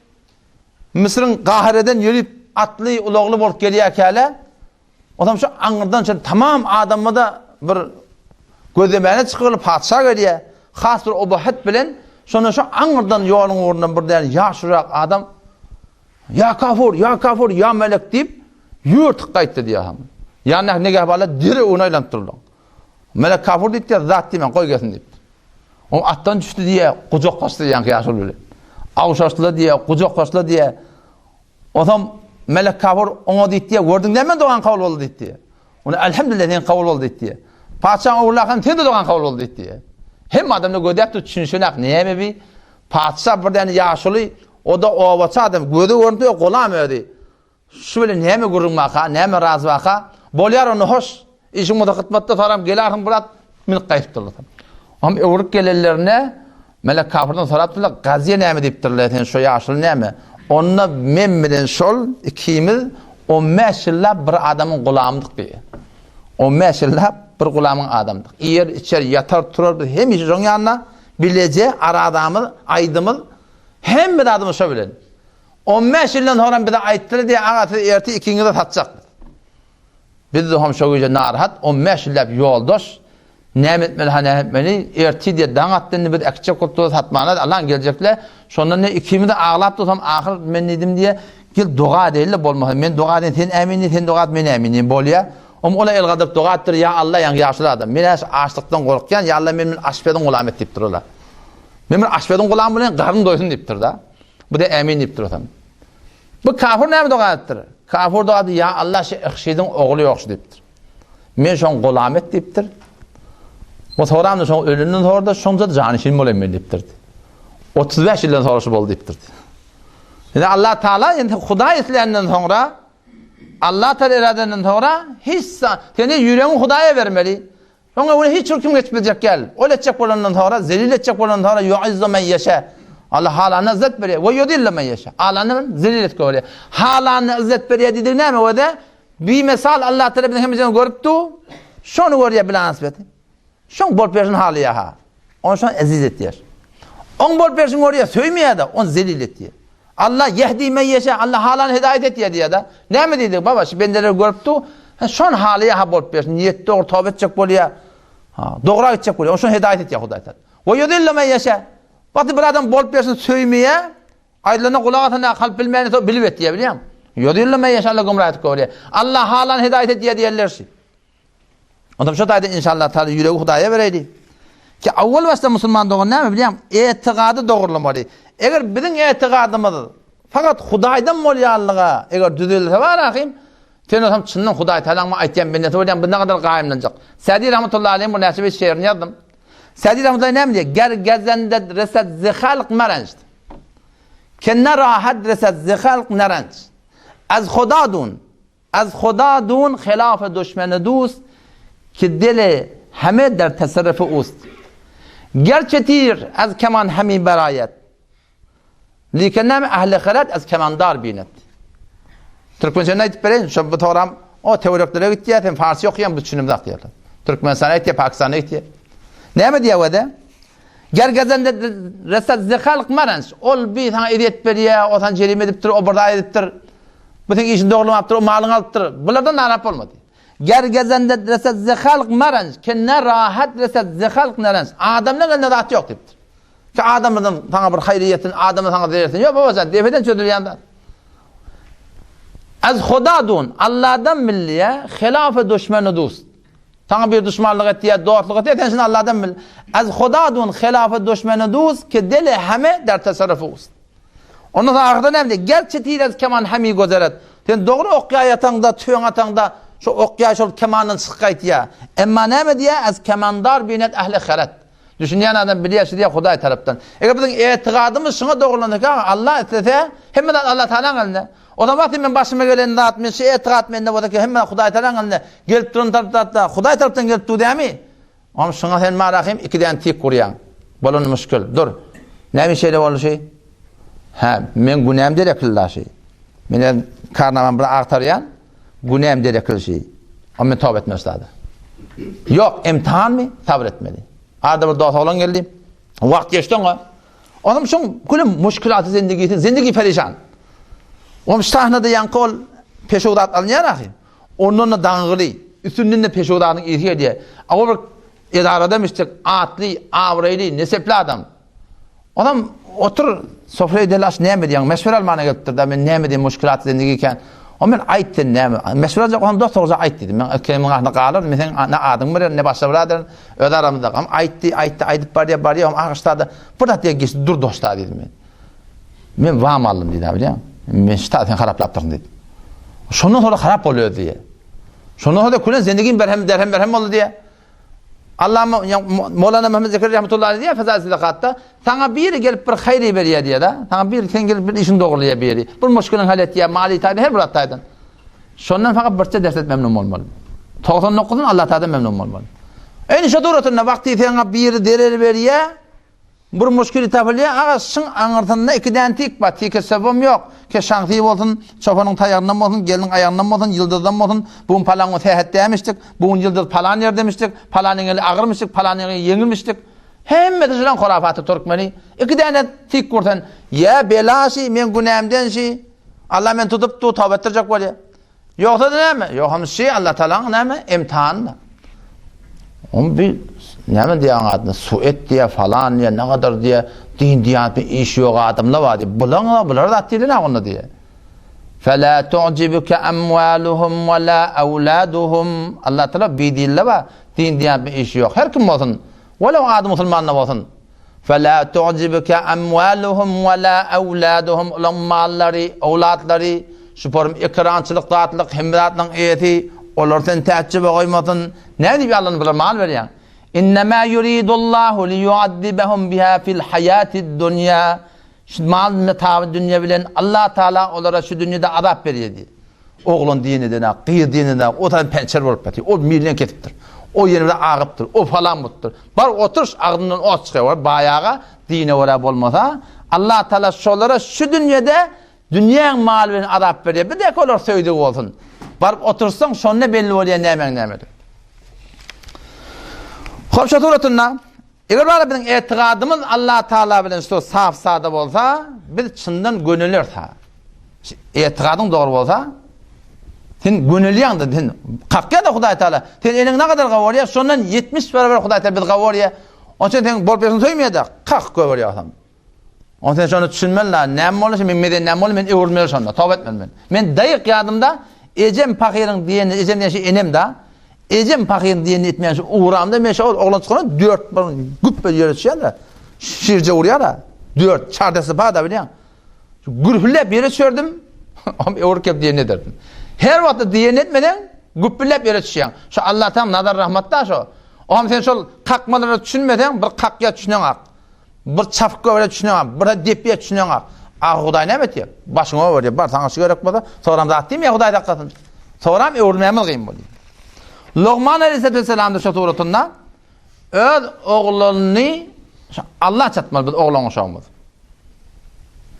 Müsüriň Gahireden ýörüp atly, ulagly bolup gelýärkäle Onsoň şu aňyrdan şu tamam adamda bir gözlemäne çykyly patyşa gelýär. Has bir obahat bilen şonda şu aňyrdan ýoluň ugrundan bir däne ýaşurak adam Ýa kafur, ýa kafur, ýa melek diýip ýörtük gaýtdy diýýär. Ýanyndaky negähbanlar derrew öňüne aýlanyp durlar. Melek Kafur diýipdir, zat diýmän, goý gelsin diýipdir. Oň atdan düşdi diýýär, gujaklaşdy ýaňky ýaşuly bilen. Awşaşdylar diýýär, gujaklaşdylar diýýär. Onsoň Melek Kafur oňa diýipdir, gördüň näme dogaň kabul boldy diýipdir. Ony elhamdülillah seň kabul boldy diýipdir. Patyşaň ogly sen-de dogaň kabul boldy diýipdir. Hemme adamlar gözläp dur, düşünişenak näme bi? Patyşa bir däne ýaşuly, o-da obaçy adam, gözi görnüp dur, golam özi. Şu bilen näme gürrüň barka, näme raz barka? Bolýar onda hoş. Işiň bolsa hytmatda soram gelarsyň bir at münüp gaýdypdyrlar. Hem öwrüp gelenlerinde Melek kafirden sorapdyrlar, Gaziýe näme diýipdirler, sen şo ýaşuly näme? Onda men bilen şol ikimiz 15 ýyllap bir adamyň gulamydyk diýýär. 15 ýyllap bir gulamyň adamydyk. Iýer, içer, ýatar, turar biz hemişe şoň ýanynda, bileje, aradamyz, aýdymyz, hemme zadymyz şo bilen. On bäş ýyldan soňram bize aýtdylar diýýär, aga siz ertir ikiňizi satjak biz. Biz hem şo gije narahat, on bäş ýyllap ýoldaş, näme etmeli ha näme etmeli, ertir diýýär daň atdy indi biz äkitjek bolup durus satmana Allaň geljekle, şondan ne ikimiz aglap dursam ahyr men diýdim diýýär, gel doga edeýli bolmasa men doga edeýin sen ämin diý, sen doga et men ämin diýin bolýar. Om ola el galdyryp doga etdir, ýa Alla ýaňky ýaşuly adam, men äş açlykdan gorkýan, ýa Alla men bir aşpeziň gulamy et diýipdir ola. Men bir aşpeziň gulamy bolaýyn garnym doýsun diýipdir-da. Bu-da ämin diýip durasam. Bu kafir näme doga edipdir? Kafir doga edip, ýa Allah şu Ihşidiň ogly ýok şu diýipdir. Men şoň gulam et diýipdir. Bu soramda şoň ölünden sonra da şoňça janyşin bolaýyn men diýipdir. 35 ýyldan sonra şu boldy diýipdir. Indi Allah Taala indi Hudaý isländen soňra Allah Taala iradenden soňra hiç seni ýüregiňi Hudaýa bermeli. Oňa öňüne hiç bir kim geçip biljek däl. Ol etjek bolandan soňra, zelil etjek bolandan soňra ýuizzu men ýeşe. Allah halanyna yzzet berýär. We ýudillu men ýeşe. Halanyna zelil etip goýberýär. Halanyna yzzet berýär diýdigi näme özi? Bir mesal Allah Teala biziň hemmejigimizi görüp dur. Şony görýär bilanasbeti. Şoň bolup berşini halaýar ha. Ony şony eziz etýär. Oň bolup berşini görýär, söýmeýär-de, ony zelil etýär. Allah ýehdi men ýeşe, Allah halany hidaýat etýär diýýär-de. Näme diýdik, baba, şu bendeleri görüp dur, ha, şony halaýar ha bolup bersin, niýet dogry toba etjek bolýar. Ha, dogra gitjek bolýar, ony şony hidaýat etýär Hudaý Taala. We ýudillu men ýeşe. Wagty bir adam bolup bersin söýmeýär, aýdylanda gulak asanda kalp bilmeýän soň bilip etýär, bilýäňmi? Ýudillu men ýeşe Allah gümra edip goýýar. Allah halany hidaýat etýär diýerler şi. Onda şu taýda inşallah taala ýüregi Hudaýa bereýli. Ki awwal başda musulman dogan näme bilýäň? Etiqady dogrulamaly. Eger biziň etiqadymyz fakat Hudaýdan bolýanlyga eger düzelse bar ahim, sen olsam çyndan Hudaý taalaň maňa aýtýan bendesi bolýan, bu nägadar gaýymlanjak. Sadi rahmetullahi aleyh bu näçe bir şeýrini ýazdym. Sadi rahmetullahi näme diýýär? Ger gezende resed zi halk maranj. Kenne rahat resed zi halk naranj. Az Huda dun. Az Huda dun hilafe duşmeni dust, ki dili heme der teserrüfi ust. Gerçe tir az keman hemi berayet. Liken näme ähli hiret az kemandar binet. Türkmençe aýdyp bereýin, şo bu toram o töwereklere gitýär, sen farsy okaýaň, biz düşünemzok diýerler. Türkmenistana gitýär, Pakistana gitýär. Näme diýýär wede? Ger gezende resat zehalk maranç. Ol bir saňa ezýet berýär, o saňa jerime edipdir, o bir zat edipdir. Bu seň işiňi dogrulamapdyr, o malyňy alypdyr. Bulardan narahat bolma diýýär. Ger gezende resat zehalk maranç, ke ne rahat resat zehalk naranç. Adamlaryň elinde zat ýok diýipdir. Ki adamlardan saňa bir haýry ýetsin, adamlar saňa zerer etsin. Ýok babajan, depeden çözülýän zat. Az Huda dun, Allahdan bilýä, hilafe duşmeni dust. Saňa bir duşmanlyk etdi ýa dostluk etdi, sen şuny Allahdan bil. Az Huda dun hilafe duşmeni dust, ki dili heme der tasarrufu ust. Ondan soň ahyrda näme diýýär? Gerçi tirez keman hemi gözeret. Sen dogry ok ýaý ataňda, tüfeň ataňda, şu ok ýaý şol kemandan çykyp gaýtýar. Emma näme diýýär? Az kemandar binet ähli heret. Düşünýän adam bilýär, şu diýýär Hudaý tarapdan. Eger biziň etigadymyz şuňa dogrulansa, Allah islese, hemme zat Allah Tagalaň elinde. O zaman wagty men başyma gelen zat, men şu etigat mende bolsa ki, hemme zat Hudaý Tagalaň elinde. Gelip duran tarap zatda Hudaý tarapdan gelip dur dämi? Oňa şuňa sen marahym iki däne tik gurýaň. Bolany müşkil. Dur. Näme şeýle boldy şi? Hä, men günäm derekli da şi. Men karnamam bir agtarýan, günäm derekli şi. O men toba etmeli zada. Ýok, imtihanmy? Sabr etmeli. Arada bir dost oglan geldi. Wagt geçdi oňa. Onuň şoň gülüm müşkilaty zindigisi, zindigi perişan. Onuň sahnada ýaňky ol peşew zat alynýar ahy. Ondan-da daňgyly, üstünden-de peşew zadyň ysy gelýär. A ol bir edarada mişjek atly, abraýly, nesepli adam. Onam otur, sofra edeli aş näme diýýäň? Meşwere almana gelipdir-da, men näme diýeyim, muşkilat zindigi kän. O men aýt sen näme? Meşhur aljak bolsaň dost dogruja aýt diýdim. Men kelimiň ahyryna galaryn, men seň ne adyňy bilerin, ne başga bir adyny. Öz aramyzda hem aýtdy, aýtdy, aýdyp barýar, barýar, hem agyşda-da bir zat diýen geçdi, dur dost diýdim men. Men wam aldym diýdi, bilýäňmi? Men şu sen haraplapdyryn diýdi. Şondan sonra harap boldy özi diýýär. Şondan sonra külen zendigim berhem derhem berhem boldy diýýär. Allah Mowlana Muhammed Zekeriýa rahmetullahi aleyh diýýär Fezail Sadakatda, saňa biri gelip bir haýry berýär diýýär-de. Saňa biri sen gelip bir işiň dogrulaýar biri. Bir muşkiliň hal etýär, maliý taýdan her bir zat taýdan. Şondan fakat birçe derset memnun bolmaly. 99-dan Allah taýdan memnun bolmaly. Eýni şo suratynda wagty saňa biri zerer berýär, Bir muşkili tapylýar, aga, şyň aňyrsynda iki däne tik bar, tike söbem ýok, ke şaňsy bolsun, çopanyň taýagyndan bolsun, gelniň aýagyndan bolsun, ýyldyzdan bolsun, bu gün palan gün sähet dämişdik, bu gün ýyldyz palan ýerdemişdik, palanyň eli agyrmyşdyk, palanyň eli ýeňilmişdik. Hemmesi şulaň horafaty türkmeni. Iki däne tik görsen, ýa bela şi, meň günämden şi, Alla meni tutup dur, toba etdirjek bolýar. Ýogsa-da näme? Ýogsam şi Allah Tagalaň näme? Imtihany. Oň bir näme diýýän adyna suet diýýär, falan diýýär, ne gadar diýýär, din diýýän bir işi ýok adamlar bar diýýär. Bulaň bular zat diýlen onda diýýär. Fela tu'jibuka amwaluhum we la awladuhum. Allah Tagala bir diýilde bar, din diýýän bir işi ýok. Her kim bolsun, walaw ady musulman da bolsun. Fela tu'jibuka amwaluhum we la awladuhum olaň mallary, owlatlary, şu forum ekrançylyk zatlyk hemme zatlaryň eýesi, olar seni täjjübe goýmasyn. Näme diýip ýalanyp bulara mal berýäň? Innema yuridullahu liyuazzibahum biha fil hayatid dunýa. Şu mal metawy dünýe bilen Allah Taala olara şu dünýede azap berýär diýdi. Oglan diýen edenak, gyz diýen edenak, o taýdan pençer bolup ýatyr, o milden kesipdir, o ýene bir agypdyr, o falan bolupdyr. Bar oturyş agzyndan ot çykýar. Bar baýaga dine görä bolmasa, Allah Taala şolara şu dünýede dünýäň maly bilen azap berýär. Bir dek olar söýdügi bolsun. Baryp otursaň şonda belli bolýar nämäň nämedir. Hop şu suratynda Eger bara biziň etigadymyz Allah Taala bilen şu saf sada bolsa, biz çyndan gönüleris ha. Etigadyň dogry bolsa, sen gönülýäň-de, sen kakýar-da Hudaý Taala. Sen eliň ne kadar gawarýar, şondan 70 barabar Hudaý Taala biz gawarýar. Onuň üçin sen bolup ýörseň söýmeýär-de, kak gögerýär Onda sen şony düşünmeli la, näme boldy, men meden näme boldy, men öwrülmeli şonda, toba etmeli men. Men daýyk ýadymda, ejem pahyryň diýenini, ejem diýen şey enem da, ejem pahyryň diýenini etmeýän şu ugramda men şo oglan çykanda dört bir güp bir ýere düşýän-de, şirje urýar-a, dört, çar desse bar da bilýän. Gürpüldäp ýere düşerdim, om öwrüp gelip diýenini ederdim. Her wagtda diýenini etmeseň, güpbüldäp ýere düşýäň. Şo Allahdan nazar rahmat da şo. Oňam sen şol kakmalara düşünmeseň, bir kakýa düşüneňak. Bir çapyk göbere düşüneňok, bir depýä düşüneňok. A Hudaý näme etýär? Başyňa öwürýär. Bar saňa şu gerek bolsa, soram zat diýmeýär Hudaý saklasyn. Soram öwrülmämiz gyn bolýar. Lugman aleyhisselam da şu suratynda öz ogluny Allah çatmaly biz oglan uşagymyz.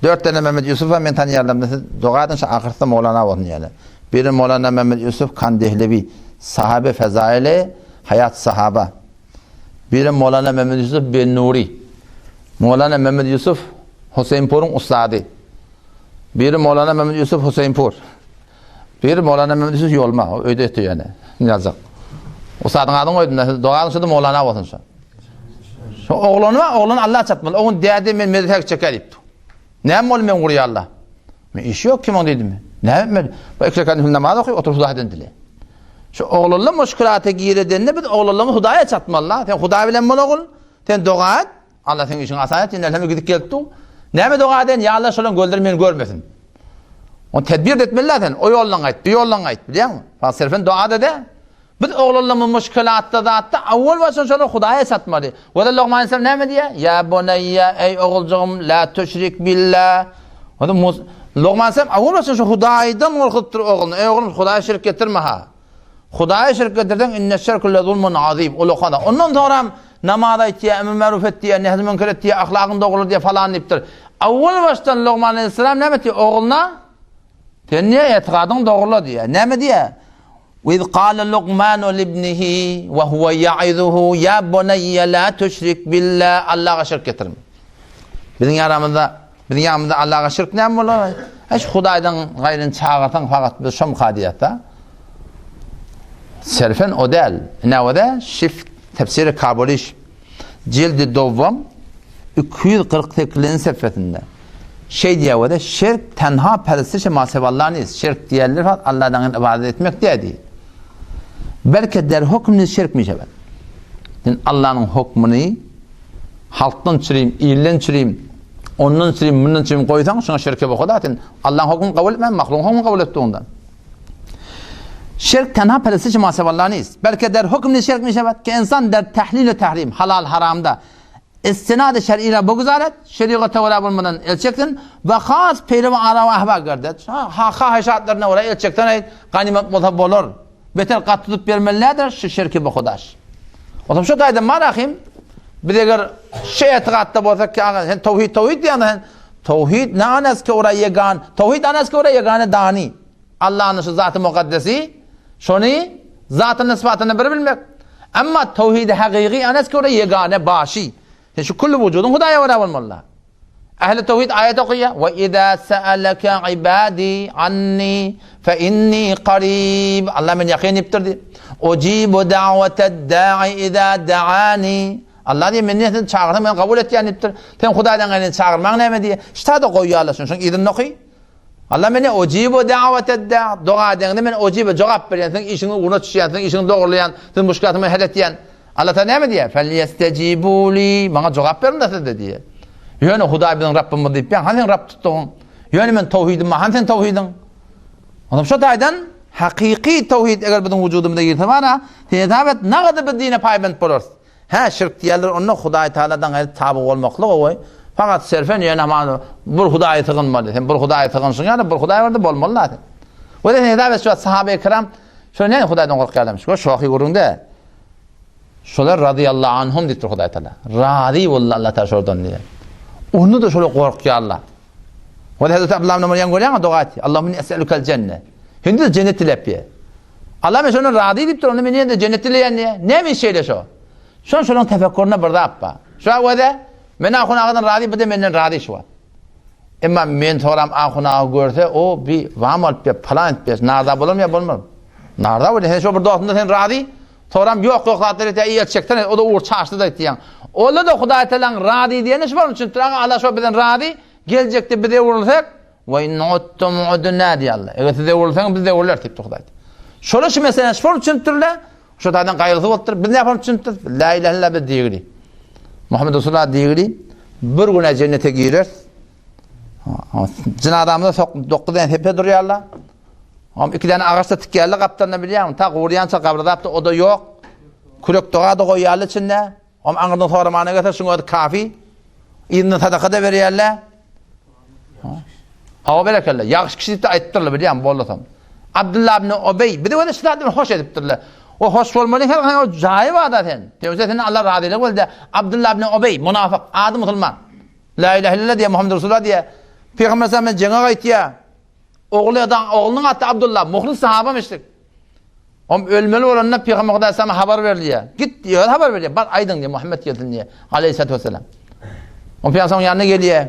Dört tane Mehmet Yusuf men tanýarlarym siz doga edin şu ahyrsa Mowlana bolsun ýaly. Biri Mowlana Mehmet Yusuf Kandehlewi, sahabe fezaili, hayat sahaba. Biri Molana Mehmet Ýusuf Bennuri. Molana Mehmet Ýusuf Huseýnpuryň ussady. Biri Molana Mehmet Ýusuf Huseýnpur. Biri Molana Mehmet Ýusuf Ýolma, o öýde ýatyr ýene. Ýazjak. Ussadyň adyny goýdum da, siz doga ediň şo-da Molana bolsun şo. Şo oglany bar, oglany Allah çatmaly. Ogun däde men medrese gitjek diýipdi. Näme boldy men gurýarlar. Men işi ýok kim oň diýdim. Näme etmeli? Bu iki rekat namaz oky, otur Hudaýdan dile. Şu oglanlar muşkilata giredende biz oglanlaryny Hudaýa çatmaly. Sen Hudaý bilen bol ogul. Sen doga et. Allah seň işiňi asan etsin. Elhemdülillah gidip gelip dur. Näme doga eden? Ýa Allah şolaň gözleri meni görmesin. Ony tedbir etmeli sen. O ýoldan gaýt, bu ýoldan gaýt, bilýäňmi? Bak serfen doga da de. Biz oglanlarymyz muşkilatda zatda awwal başdan şolary Hudaýa çatmaly. Wada Logman aleyhisselam näme diýýär? Ýa buneýýe, eý oguljygym, la tüşrik billah. Wada Logman aleyhisselam awwal başdan şu Hudaýdan gorkuzypdyr ogluny. Eý oglum, Hudaýa şirk getirme ha. Hudaýa şirk getirseň, inne şirke le zulmun azim. Ulakana. Ondan soňram namaz aýtýar, emr maruf et diýýär, nehy münker et diýýär, ahlagyň dogrular diýýär falan diýipdir. Awwal başdan Logman aleyhisselam näme diýýär ogluna? Sen niýe etigadyň dogrula diýýär. Näme diýýär? Ve iz kâle Lukmanu libnihi ve huve ya'izuhu ya bunayye la tüşrik billah Allaha şirk getirme. Biziň ýaramyzda, biziň ýanymyzda Allaha şirk näme bolar? Hiç Hudaýdan gaýryny çagyrsaň fakat biz şomka diýýär-de. Serfen o däl. Näwede şif tefsiri Kabuliş cildi dowam 248-nji sefesinde. Şeý diýýär wede, şirk tenha perestişi masewalla nist. Şirk diýerler fakat Allahdan gaýry ybadat etmek däl diýýär. Belki der hukm şirk mişebet. Sen Allahnyň hukmuny halkdan çürim, ilden çürim, ondan çürim, mundan çürim goýsaň, şoňa şirke boka sen Allahnyň hukmuny kabul etmän, mahlugyň hukmuny kabul etdi ondan. Şirk tenha perestişi masewalla nist. Belki der hukm şirk mişebet ki insan der tahlil we tahrim, halal haramda Istinady şer'ira bugzaret, şerigata görä bolmadan el çeksin, we has peýrewi ara we ahwa gerdet. Ha hahyşatlaryna görä el çeksen aýt, ganymat bolsa bolar. Beter gaty tutup bermeli nädir? Şu şirki buhudaş. Otam şu taýdan bar ahim, biz eger şu etigatda bolsak ki, aga sen towhid towhid diýýäň sen towhid ne anas ki ora yegan, towhid anas ki ora yegane dani. Allanyň şu zaty mukaddesi, şony zatyny sypatyny bir bilmek. Emma towhidi hakyky anas ki ora ýegane başy. Sen şu külli wujudyň Hudaýa görä bolmaly. Ähli towhid aýat okaýar. Wa iza sa'alaka ibadi anni fa inni qarib. Allah men ýakyn diýipdir diýip. Ujibu da'watad da'i iza da'ani. Allah diýip men sen çagyrsam men kabul etýän diýipdir. Sen Hudaýdan gaýry çagyrmaň näme diýip. Ştada goýýarlar şuny. Şuň yzyny oky. Allah meni ojibu da'watad da, doga edeňde men ojibe jogap berýän, seň işiňi ugruna düşýän, seň işiňi dogurlaýan, seň muşkulatyňy hal etýän. Allah Taala näme diýýär? Felyestejibu li, maňa jogap beriň-de siz-de diýýär. Ýöne Hudaý biziň Rabbymyz diýip, hany seň Rab tutdugyň? Ýöne men towhidim bar, hany seň towhidiň? Onsoň şo taýdan hakyky towhid eger biziň wujudymyza girse bara, sen hesap et, nagada biz dine paýbent bolarys. Hä, şirk diýerler, onda Hudaý Tagaladan gaýry taby bolmaklyk gowy. Fakat serfen ýöne hamana bir Hudaýa sygynmaly. Sen bir Hudaýa sygynşyň ýaly bir Hudaý barda bolmaly da sen. We sen hesap et şu sahabe-i kiram şo näme Hudaýdan gorkýarlarmyş. We şohy gürrüňde. Şolar razyýallahu anhum diýipdir Hudaý Tagala. Razy boldy Allah Tagala şolardan diýýär. Onda da şolar gorkýarlar. We Hazreti Abdullah ibn Ömer ýaňy görýäňmi doga etdi. Allahumma inni es'elukel jenne. Hindi jennet diläp diýýär. Allah men şondan razy diýipdir, onda men ýene-de jennet dileýän diýýär. Näme iş şeýle şo? Şon şolaň tefekkurynda bir zat bar. Şo wede, men ahun agadan razy, bu-da menden razy şu wagt. Emma men soram ahun aga görse, o bi wam alyp ber, palan edip ber, narza bolarmy ýa bolmarmy? Narza bolýar. Sen şo bir dostumda sen razy, soram ýok ýok zatlar etýär, eýer çeksene, o-da ugur çaşdy-da diýýäň. Onda-da Hudaý Tagalaň razy diýeni şu bolmuşdyr. Aga Allah şo bizden razy, geljekde biz öwrülsek, Wa in uttum udna diýýär Allah. Eger siz öwrülseňiz, biz-de öwrüleris diýipdir Hudaý. Şolar şu meseleni şol düşünipdirler. Şo taýdan gaýgysy bolupdyr. Biz näme düşünipdiris? La ilahe illallah biz diýgili. Muhammed Resulullah diýgili. Bir güne jennete gireris. Jynazamyza sok 9 däne sepe durýarlar. Am iki däne agaçda tikýärler gapdalynda bilýäňmi? Ta gurýança gabryzapda o-da ýok. Kürek doga-da goýýarlar içinde. Om aňyrdan soramana gelse şuň özi kafi. Yzyndan sadaka-da berýärler. Hawa berekella. Ýagşy kişi diýip aýtdyrlar bilýän bollasam. Abdullah ibn Ubey bizi öyle şu zatdan hoş edipdirler. O hoş bolmaly her haýsy o jaýy bar-da sen. Tewse sen Allah razylyk boldy. Abdullah ibn Ubey munafyk, ady musulman. La ilahe illallah diýe Muhammed Resulullah diýe. Peygamber sallallahu aleyhi ve sellem jeňe gaýtýar. Ogly adam, oglunyň ady Abdullah, muhlis sahabamişdik. Om ölmeli bolanda Pygamber Hudaý sana habar berilýär. Git diýär, habar berýär. Bar aýdyň diýär, Muhammet gelsin diýär. Aleyhissalatu vesselam. Om Pygamber ýanyna gelýär.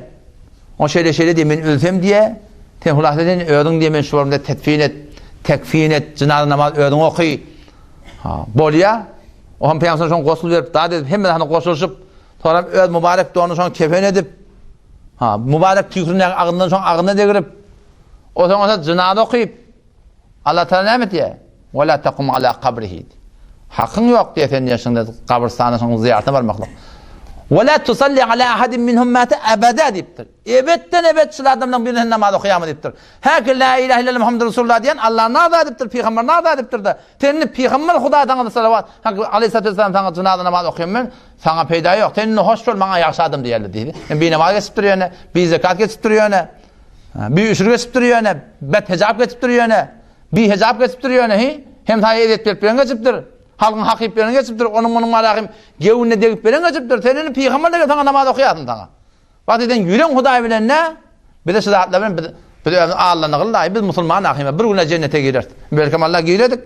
O şeýle şeýle diýär, men ölsem diýär. Sen hulasa sen özüň diýär, men şu orunda tedfin et, tekfin et, jynaza namaz özüň oky. Ha, bolýar. O hem Pygamber şoň gosul berip, dad edip, hemme zany goşulyşyp, sonra öz mübarek donuny şoň kefen edip, ha, mübarek tüýkürini agzyndan şoň agzyna degirip, o soňra jynaza okyp, Allah Taala näme diýýär? Wa la taqum ala kabrihi. Hakyň ýok diýýär sen diýýär şunda gabrystana şoň zyýaratyna barmaklyk. Wa la tusalli ala ahadin minhum mata abada diýipdir. Ebetden ebet şul adamlaryň birine sen namaz okaýarmy diýipdir. Häki la ilahe illallah Muhammedur Resulullah diýen Allah naza edipdir, pygamber naza edipdir-de. Sen indi pygamber Hudaý saňa salawat, hak aleyhissalatu vesselam saňa jynaza namaz okaýan men, saňa peýda ýok. Sen indi hoş bol, maňa ýagşy adam diýerler diýdi. Men binamaz geçipdir ýöne, bizekat geçipdir ýöne. Bi üşür geçipdir ýöne, bet hejap geçipdir ýöne, bi hejap geçipdir ýöne, hi, hem saýa ezýet berip beren geçipdir, halkyň haky iýip beren geçipdir, onuň munuň malahym gewünine degip beren geçipdir, sen indi pygamber degil saňa namaz okaýasyn saňa. Wagt eden ýüreň Hudaý bilen ne? Bize şu zatlar bilen biz biz özümiz allanygyllaý, biz musulman ahyma bir güne jennete gireris. Belkem Allah giredik.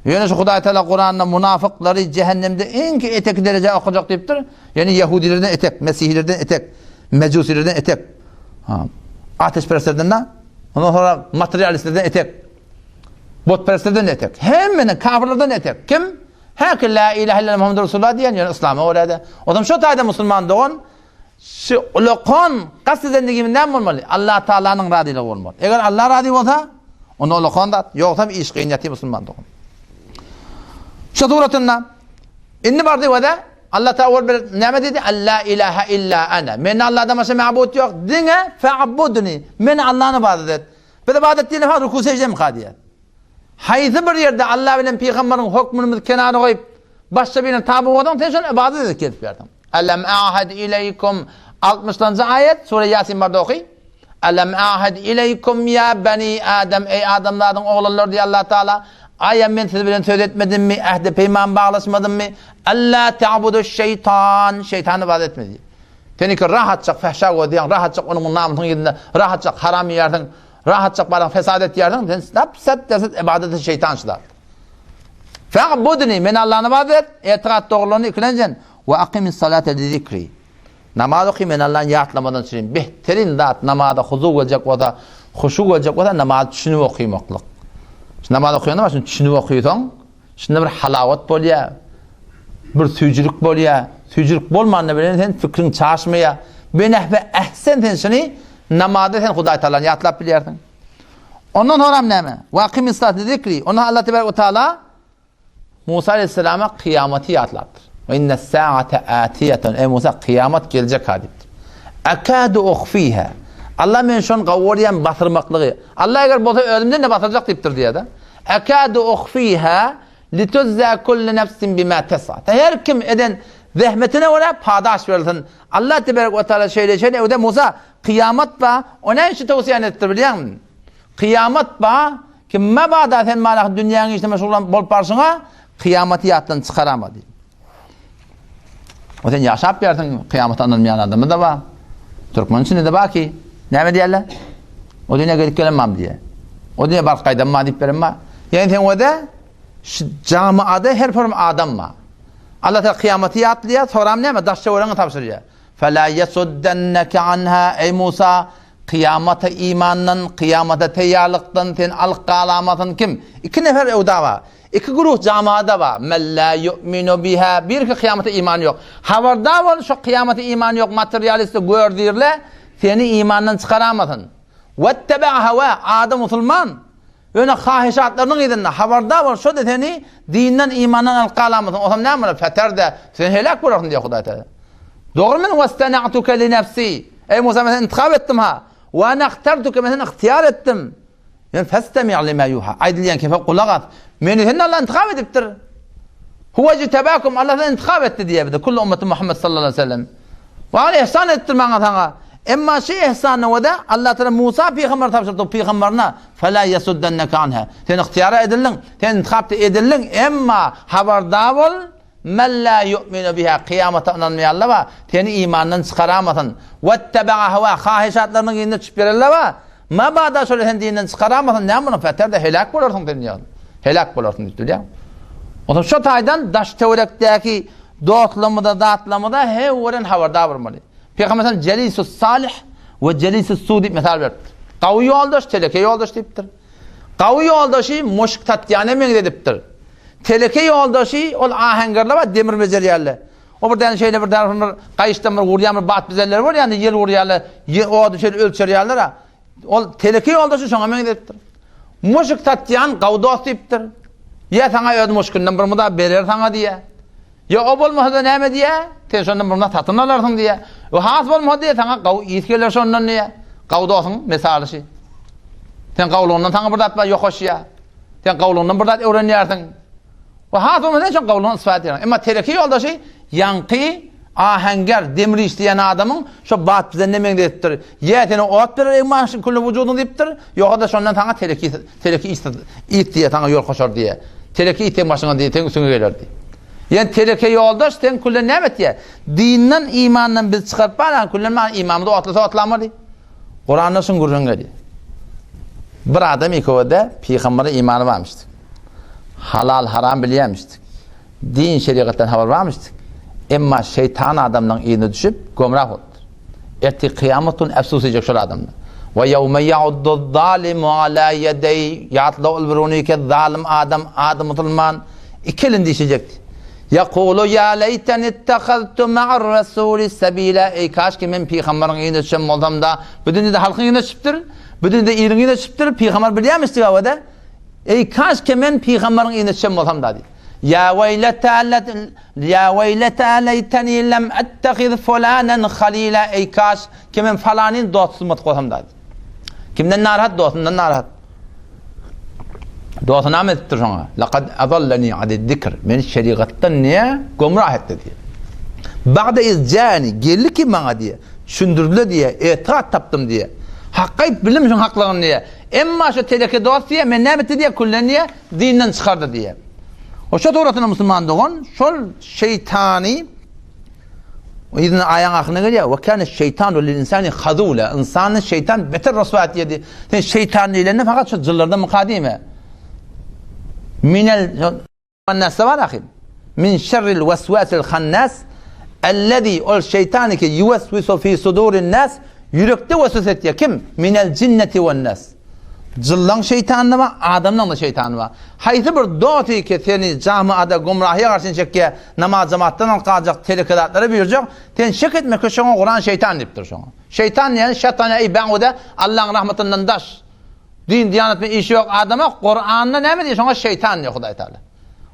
Ýöne şu Hudaý Teala Kuranda munafyklary cehennemde iň etek dereje okajak diýipdir. Ýani ýehudilerden etek, mesihilerden etek, mejusilerden etek. Ha. Ateşperestlerden de, ondan sonra materialistlerden etek. Botperestlerden etek. Hemmeden kafirlerden etek. Kim? Häki la ilahe illallah Muhammed Resulullah diýen, ýöne islama görä-de. Odam şu taýda musulman dogan. Şu ulakan kast edendigimiz näme bolmaly? Allah Taalanyň razylygy bolmaly. Eger Allah razy bolsa, onda ulakan zat, ýogsam iş kyn ýatyr musulman dogan. Şu suratynda indi bardy we Allah Taala ol bir näme diýdi? Alla ilaha illa ana. Men Allahdan başga mabut ýok. Diňe fa'budni. Men Allahny ibadet et. Biz ibadet diýene ha ruku secde mi diýýär. Haýsy bir ýerde Allah bilen pygamberiň hökmüni biz kenara goýup, başga birine taby bolsaň, sen şony ibadet edip gezip ýörsiň. Alam ahad ileýkum 60-njy aýat, sure Ýasin barda oky. Alam ahad ileýkum ýa bani Adam, eý adamzadyň oglanlary diýýär Allah Taala, aýa men siz bilen söz etmedimmi, ähdi peýman baglaşmadymmy? Alla ta'budu şeýtan, şeýtany ibadet etme diýýär. Seniki rahatjak fähşa gözleýäň, rahatjak onuň namysyň ýüzünde rahatjak haram iýersiň, rahatjak baryň fesat etýärsiň, sen sap-sap dersiz ibadeti şeýtan şu zat. Fa'budni, men Allahny ibadet et, etikat dogrulygyny ikilenjen, we aqimis salate li zikri. Namaz oky, men Allahny ýatlamadan çürin. Behterin zat namaza huzu geljek bolsa, huşu geljek bolsa namazy düşünip okymaklyk. Şu namaz okaýanda başyny düşünip okysaň, şunda bir halawat bolýar. Bir süýjülik bolýar. Süýjülik bolmanda bilen sen fikriň çaşmaýar. Benehbe ehsen sen şuny namazda sen Hudaý Taalany ýatlap bilýärsiň. Ondan soňram näme? Wa aqimis salate li zikri. Ondan Allah tebarek we taala Musa aleyhisselama kyýamaty ýatlapdyr. Ve inne saate atiyetun. Ey Musa kyýamat geljek ha diýipdir. Akadu ukhfiha. Allah men şony gawy görýän basyrmaklygy. Allah eger bolsa özümden de basyrjak diýipdir diýýär-de. Akadu ukhfiha lituzza kullu nefsin bima tesa. Her kim eden zähmetine görä padaş berilsin. Allah tebarek we taala şeýle şeýle öde Musa kyýamat ba, o näme üçin towsiýany edipdir bilýäňmi? Kyýamat ba, Kim mabada sen mana dünýäň işine meşgul bolup barşyňa, kyýamaty ýatdan çykarama diýip. O sen ýaşap ýersiň, kyýamata ynanmaýan adamy da bar. Türkmen içinde de bar ki, näme diýerler? O dünýä gelip gelen mam diýer. O dünýä baryp gaýdan ma diýip beren bar. Ýani sen o da şu jamaada her bir adam bar. Allah ta kyýamaty ýatlaýar, soram näme? Daş töweregiňe tabşyrýar. Fela yasuddannaka anha ey Musa Kyýamata imandan, kyýamata teýýarlykdan seni alyp galamasyn kim? Iki nefer öwda bar. Iki guruh jamada bar. Men la yu'minu biha. Birki kyýamata imany ýok. Habardar bol, şo kyýamata imany ýok materialist gör diýirle, seni imandan çykaramasyn. Wetteba hawa, ady musulman. Ýöne hahyşatlarynyň yzynda, habardar bol, şo-da seni dinden, imandan alyp galamysyň, osam näme bolar, feterde, sen heläk bolarsyň diýýär Hudaý Tagala. Dogry men wastana'tuke li nefsi. Eý Musa men seni intihap etdim ha. Wa ana ihtartuke men seni ihtiýar etdim. Men festemi' lima yuha. Aýdylýan kefe gulak as. Meni sen Allah intihap edipdir. Huwa jitabakum Allah seni intihap etdi diýýär bize. Kullu ummeti Muhammed sallallahu aleyhi ve sellem. Maňa ehsan edipdir maňa saňa. Emma şu ehsany we-de Allah Taala Musa pygambere tabşyrdy, pygamberine, Fela yasuddenneke anha. Sen ygtyýara edildiň, sen intihap edildiň, emma habardar bol, men la yu'minu biha, kyýamata ynanmaýanlar bar, seni imandan çykaramasyn. Wettebaa hawa, hahyşatlarynyň yzyna düşüp ýörenler bar. Mabada şolar seni dinden çykaramasyn, näme bolar, feterde heläk bolarsyň sen diýýär. Heläk bolarsyň diýip bilýär. Onsoň şo taýdan daş-töwerekdäki dostlarymyza, zatlarymyza her gören habardar bolmaly. Pygamber sallam jelisus salih we jelisus su diýip mysal beripdir. Gawy ýoldaş, teleke ýoldaş diýipdir. Gawy ýoldaşy muşk satýana meňzedipdir. Teleke ýoldaşy ol aheňgerler bar, demir bejerýärler. O bir däne şeýle bir däne bir gaýyşdan bir gurýan bir bat bizenleri bolýar, ýel urýarlar, ody şeýle ölçerýärler. Ol teleke ýoldaşy şoňa meňzedipdir. Muşk satýan gawy dost diýipdir. Ýa saňa öz muşkundan bir muda berer saňa diýýär. Ýa o bolmasa-da näme diýýär? Sen şondan bir muda satyn alarsyň diýýär. We has bolmasa diýýär, saňa gawy ys geler şondan diýýär. Gawy dostuň mysaly şi. Sen gawlygyndan saňa bir zat bar ýokaşýar. Sen gawlygyndan bir zat öwrenýärsiň. We has bolmasa näçe gawlygyndan ispat edýär. Emma teleke ýoldaşy ýaňky aheňger, demir işleýän adamyň şo bat bize ne meňzedipdir. Ýa seni ot berer egmaşyň külli wujudyň diýipdir. Ýoga-da şondan saňa teleki teleki is it diýe saňa ýol koşar diýe. Teleki it seň başyňa diýe, seň üstüňe geler diýe. Ýani teleke ýoldaş seň küllen näme etýär? Dinden, imandan biz çykaryp barýan küllen maňa imanymyzy otlasa otlamaly. Kuranda şuň gürrüň gelýär. Bir adam ikowede pygambere imany barmyşdyk. Halal haram bilýärmişdik. Din şerigatdan habar barmyşdyk. Emma şeýtan adamlaryň yzyna düşüp gomrah bolupdyr. Ertir kyýamat gün äfsus edjek şol adamlar. Ve ýewme ýa'uddu zalimu ala ýedeý ýatla ol bir güni ki zalym adam ady musulman iki elini dişlejekdi. Ýekulu ýa leýteni ittehaztu ma'ar-rasuli sebila, Eý, kaşki men pygambaryň yzyna düşen bolsam-da, bu dünýede halkyň yzyna düşüpdir, bu dünýede iliň yzyna düşüpdir, pygambar bilýärmiş diýip-de, Eý, kaşki men pygambaryň yzyna düşen bolsam-da diýip. Ýa weýleta ýa weýleta leýteni lem ettehiz fulanen halila, Eý, kaş ki men falanyny dost tutmadyk bolsam-da diýip. Kimden narahat? Dostundan narahat. Dosty näme edipdir şoňa? Laqad azallani ani zikr. Meni şerigatdan ne gomrah etdi diýip. Ba'da iz jani geldi ki maňa diýe. Düşündirdiler diýe, etigat tapdym diýe. Hakka aýyp bildim şuň haklygyny diýe. Emma şu teleke dost diýe, men näme etdi diýe, küllen diýe, dinden çykardy diýe. O şu suratynda musulman dogan şol şeytany Yzyna aýaň ahyryna gelýär. Ve kâne şeytanu lil insani hazula. Ynsany şeytan beter ryswa etýär. Sen şeytan diýlende fakat şu jyllardan myka diýme. Minel Hannasda bar ahim. Min şerril vesvasil hannas ellezî ol şeytan ki yuvesvisu fi sudurin nas ýürekde weswese etýär. Kim? Minel cinneti wen nas. Jyllaň şeýtany bar, adamlaň-da şeýtany bar. Haýsy bir doty ki seni jamaada gumrahyýa garşy çekýär, namaz jamatdan alyp galjak teleke zatlara buýurjak, sen şek etme ki şoňa Kuran şeýtan diýipdir şoňa. Şeýtan diýeni şatana eý ba'ude Allaň rahmatyndan daş. Din diýanat bilen işi ýok adama Kuranda näme diýýär şoňa şeýtan diýýär Hudaý Taala.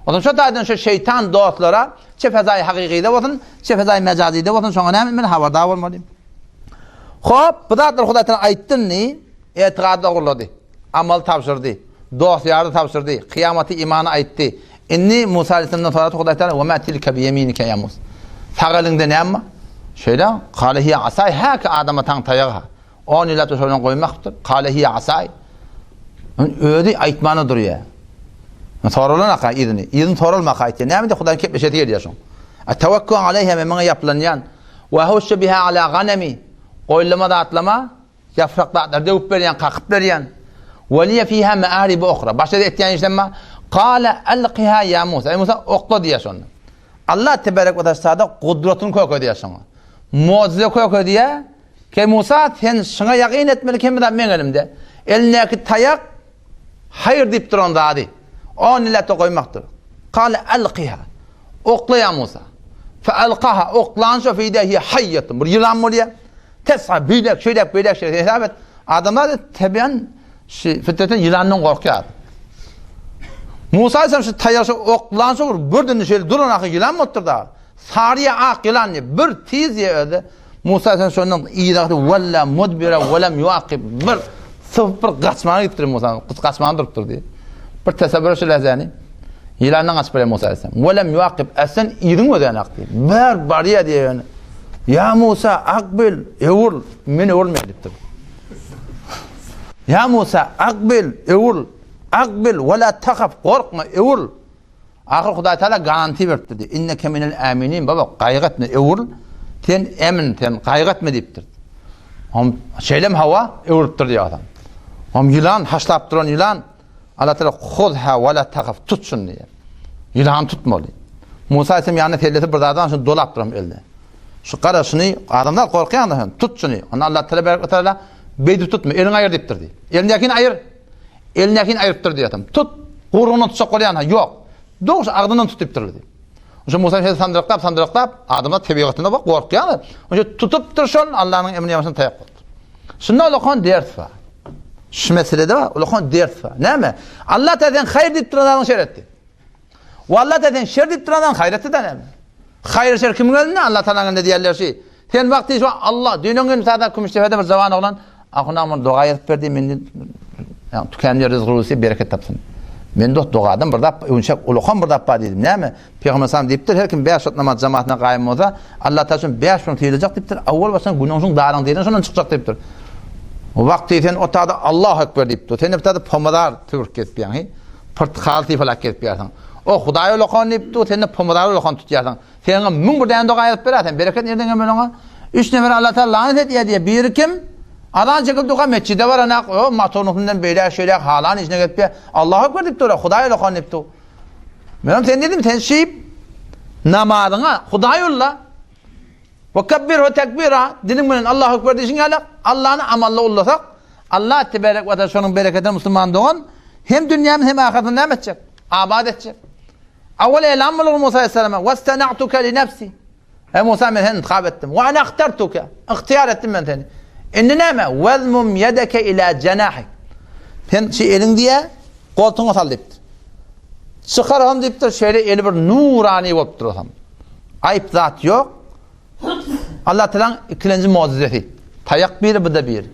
Onsoň şo taýdan şo şeýtan dostlara çe fezaýy hakykyda bolsun, çe fezaýy mejazyda bolsun şoňa näme etmeli habardar bolmaly. Hop, bu zatlary Hudaý Taala aýtdy indi. Etigady dogrulady. Amaly tabşyrdy. Dost-ýary tabşyrdy. Kyýamaty imany aýtdy. Indi Musa aleyhisselamdan sorady Hudaý Taala, "Ve ma tilke bi yeminike ya Musa?" Sag eliňde näme bar? Şeýle, Kale hiye asay, häki adama taň taýagy ha. On ýyllap da şondan goýmakdyr. Kale hiye asay. Özi aýtmana durýar. Soralan aka yzyny. Yzyny soralmaka aýtýar. Näme diýip Hudaýyň kepleşesi gelýär şoň. Tawakku aleyha men muňa ýaplanýan. Ve huşşu biha ala ganemi. Goýlama zatlama Ýaprak zatlary döwüp berýän, kakyp berýän. Weliýe fiha me'aribu uhra. Başga-da etýän işlem bar. Kale alqiha ýa Musa. Eý Musa, okla diýýär şonda. Allah tebarek we taala gudratyny kökedýär şoňa. Mujize kökedýär. Ke Musa, sen şuňa ýakyn etmeli kim zat meň elimde. Elindäki taýak haýyr diýip duran zady. On ýyl goýmakdyr. Kale alqiha. Okla ýa Musa. Fe alqaha oklan şo fide hiye hayyatun. Bir ýylan bolýar. Tes'a beýlek şeýlek beýlek şeýlek hesap et. Adamlar tebian şu fitreten ýylandan gorkýar. Musa aleyhisselam şu taýaşy oklan şo bir birden şeýle duran ahy ýylan bolupdyr da. Saryýa ak ýylan diýip bir tiz diýe özi. Musa aleyhisselam şondan yzakdy walla mudbira welam yuaqib bir sypyp bir gaçmaga gitipdir Musa. Gaçmaga durupdyr diýip. Bir tesewwür şu läzäni. Ýylandan gaçyp barýar Musa aleyhisselam. Welem yuaqib aslan yzyň özenak diýip. Bir barýar diýip ýöne. Ýa Musa akbil öwür men öwürmeýän diýipdir. Ýa Musa akbil öwür akbil we la tahaf gorkma öwür. Ahyr Hudaý Taala garantiýa beripdir diýip. Inneke minel aminin baba gaýgy etme öwür. Sen emin sen gaýgy etme diýipdir. Hom şeýlem hawa öwrüpdir diýip adam. Hom ýylan haşlap duran ýylan Allah Teala huzha we la tahaf tut şuny diýýär. Ýylany tutmaly. Musa aleyhisselam ýanyna sellesi bir zat şuny dolap duram eline. Şu gara şuny adamlar gorkýan da tut şuny. Onda Allah Teala berek Teala beýdip tutma, eliňi aýyr diýipdir diýip. Elindäkini aýyr. Elindäkini aýyrypdyr diýip adam. Tut. Gurrugyndan tutjak bolýan ha, ýok. Dogry agzyndan tut diýipdir diýip. Şo Musa şeýle sandyraklap, sandyraklap, adamlar tebigatynda bak gorkýar. Oňa tutupdyr şol Allanyň emrine ýamaşan taýak boldy. Şunda ulakan ders bar. Şu meselede bar, ulakan ders bar. Näme? Allah Teala sen haýyr diýip duran zadyň şer etdi. We Allah Teala sen şer diýip duran zadyň haýyr etdi da näme? Haýyr şer kimiň elinde? Allah Tealanyň elinde diýerler şi. Sen wagty şu Allah düýnüň gün sada Kümüşdepede bir jawan oglan ahuna mun doga ýazyp berdi, men tükän ýerde rızgy bereket tapsyn. Men dost dogadan bir zat öňçe ulakan bir zat bar diýdim. Näme? Pygamber sallam diýipdir, her kim 5 wagt namaz jamaatna gaýym bolsa, Allah Taala şony 5 gün sylajak diýipdir. Awwal başdan günüň daryň diýen şondan çykjak diýipdir. O wagty sen o tada Allahu ekber diýipdir. Sen bir tada pomidor töwrüp gezip ýaňy, pyrtkal sypalap gezip ýarsyň. O Hudaý ulakan diýipdir, sen de pomidor ulakan tutýarsyň. Seňe 1001 bir däne doga ýazyp berer, sen bereket nirden gelmeli oňa? Üç nefer Allah Taala lanet edýär diýýär. Biri kim? Azan çekip durka metjide baranak, o motoryň üstünden beýläk şeýläk halan işine gelip ýa Allahu ekber diýip dur, Hudaý ulakan diýip dur. Menem sen dedim, sen şeýip namazyňa Hudaý ulla. We kebbirhu tekbira diliň bilen Allahu ekber diýşiň ýaly Allany amalla ullasak, Allah tebarek we taala şonuň bereketine musulman dogan hem dünýämiz hem ahyretimizi näme etjek? Abat etjek. Awal elan bolur Musa aleyhisselama, "Westena'tuke li nefsi." Ey Musa men seni intihap etdim. Ve ana ihtartuke. Ihtiyar ettim men seni. Indi näme? Wezmum yedeke ila jenahik. Sen şu eliň diýe goltuňa sal diýipdir. Çykaram diýipdir, şeýle eli bir nurani bolupdyr osam. Aýyp zat ýok. Allah Teala'nın ikilenji mucizesi. Taýak biri, bu da biri.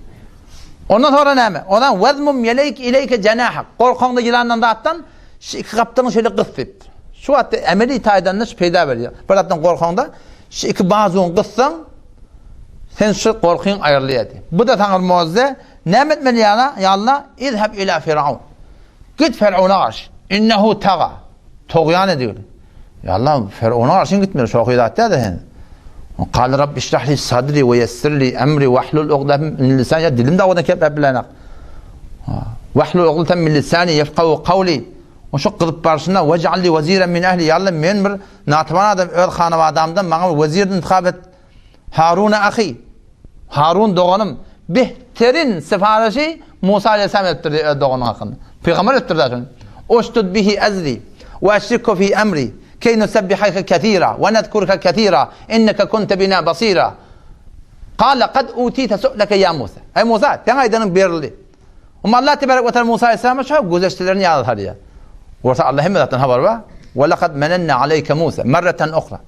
Ondan sonra näme? Ondan wezmum yeleyk ileyke jenahak. Gorkaňda ýylandan zatdan şu iki gapdalyny şeýle gys diýipdir. Şu wagtda emeli taýdan da şu peýda berýär. Bir zatdan gorkaňda şu iki bazuňy gyssaň sen şu gorkyň aýrylýar diýip. Bu da saňa mucize. Näme etmeli ýa Ya Allah, izhab ila Firaun. Git Firauna garşy. Innehu taga. Togýan ediyor. Ya Allah, Firauna garşy gitmeli. Şohy zat däl sen. Kal Rabbi işrah li sadri we yessir li emri wahlul ugdatan min lisani. Ya dilim de odan kep bilenak. Wahlul ugdatan min lisani yefkahu kavli. O şu gyzyp barşyna wej'al li weziren min ehli. Ya Allah men bir natuwan adam öz hanabadamdan maňa bir wezir intihap et. Harun ahi. Harun doganym behterin sifarişi Musa aleyhisselam edipdir diýip öz doganynyň hakynda. Pygamber edipdir da şony. Uşdud bihi ezri we eşrikhu fi emri key nusabbihaka kesira we nezkuruka kesira inneke kunte bina basira. Kale kad utite su'leke ya Musa. Ey Musa, seň aýdanyň berildi. Amma Allah tebarek we taala Musa aleyhisselama şu güzeştelerini ýada salýar. Bolsa Allah hemme zatdan habary bar. Ve lekad menenna aleyke Musa merreten uhra.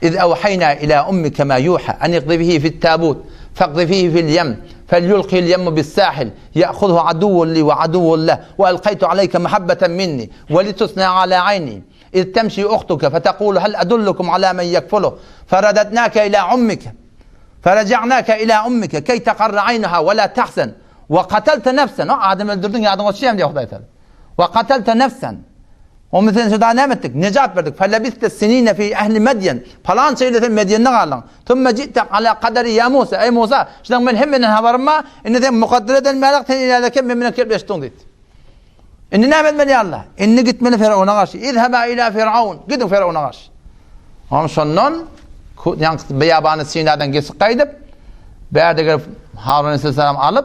İz evhayna ila ummike ma yuha an iqdifihi fit tabut faqdifihi fil yem felyulqil yemmu bis sahil ya'khudhu aduwwun li ve aduwwun leh ve alqaytu aleyke muhabbeten minni ve litusna ala ayni. İz temşi uhtuke fetekulu hel adullukum ala men yekfuluh feradadnake ila ummike fereca'nake ila ummike key tekarra aynaha ve la tahzen Wa katalte nefsen, o adam öldürdüň ýadyňa düşýärmi diýýär Hudaý Teala. Wa katalte nefsen. Omy sen şu näme etdik? Nejat berdik. Felebiste sinine fi ehli Medyen. Palança ýyl sen Medýende galdyň. Thumma ji'te ala kaderi ya Musa. Eý Musa, şudan men hemmeden habarym bar. Indi sen mukadder eden mälek sen ilerleken men bilen gepleşdiň diýdi. Indi näme etmeli ýa Allah? Indi gitmeli Firawuna garşy. Izhaba ila Firaun. Gidiň Firawuna garşy. Onuň şondan ýaňky beýabany Sinadan geçip gaýdyp, bärde gelip Harun aleyhisselam alyp,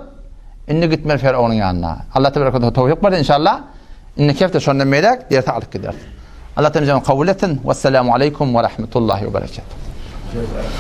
indi gitmeli Firawunyň ýanyna. Allah tebaraka we towfik bersin inşallah. Indi kefte şondan beýläk derse alyp gideris. Allah tebaraka kabul etsin. Wesselamu aleýkum we rahmetullahi we berekatuh.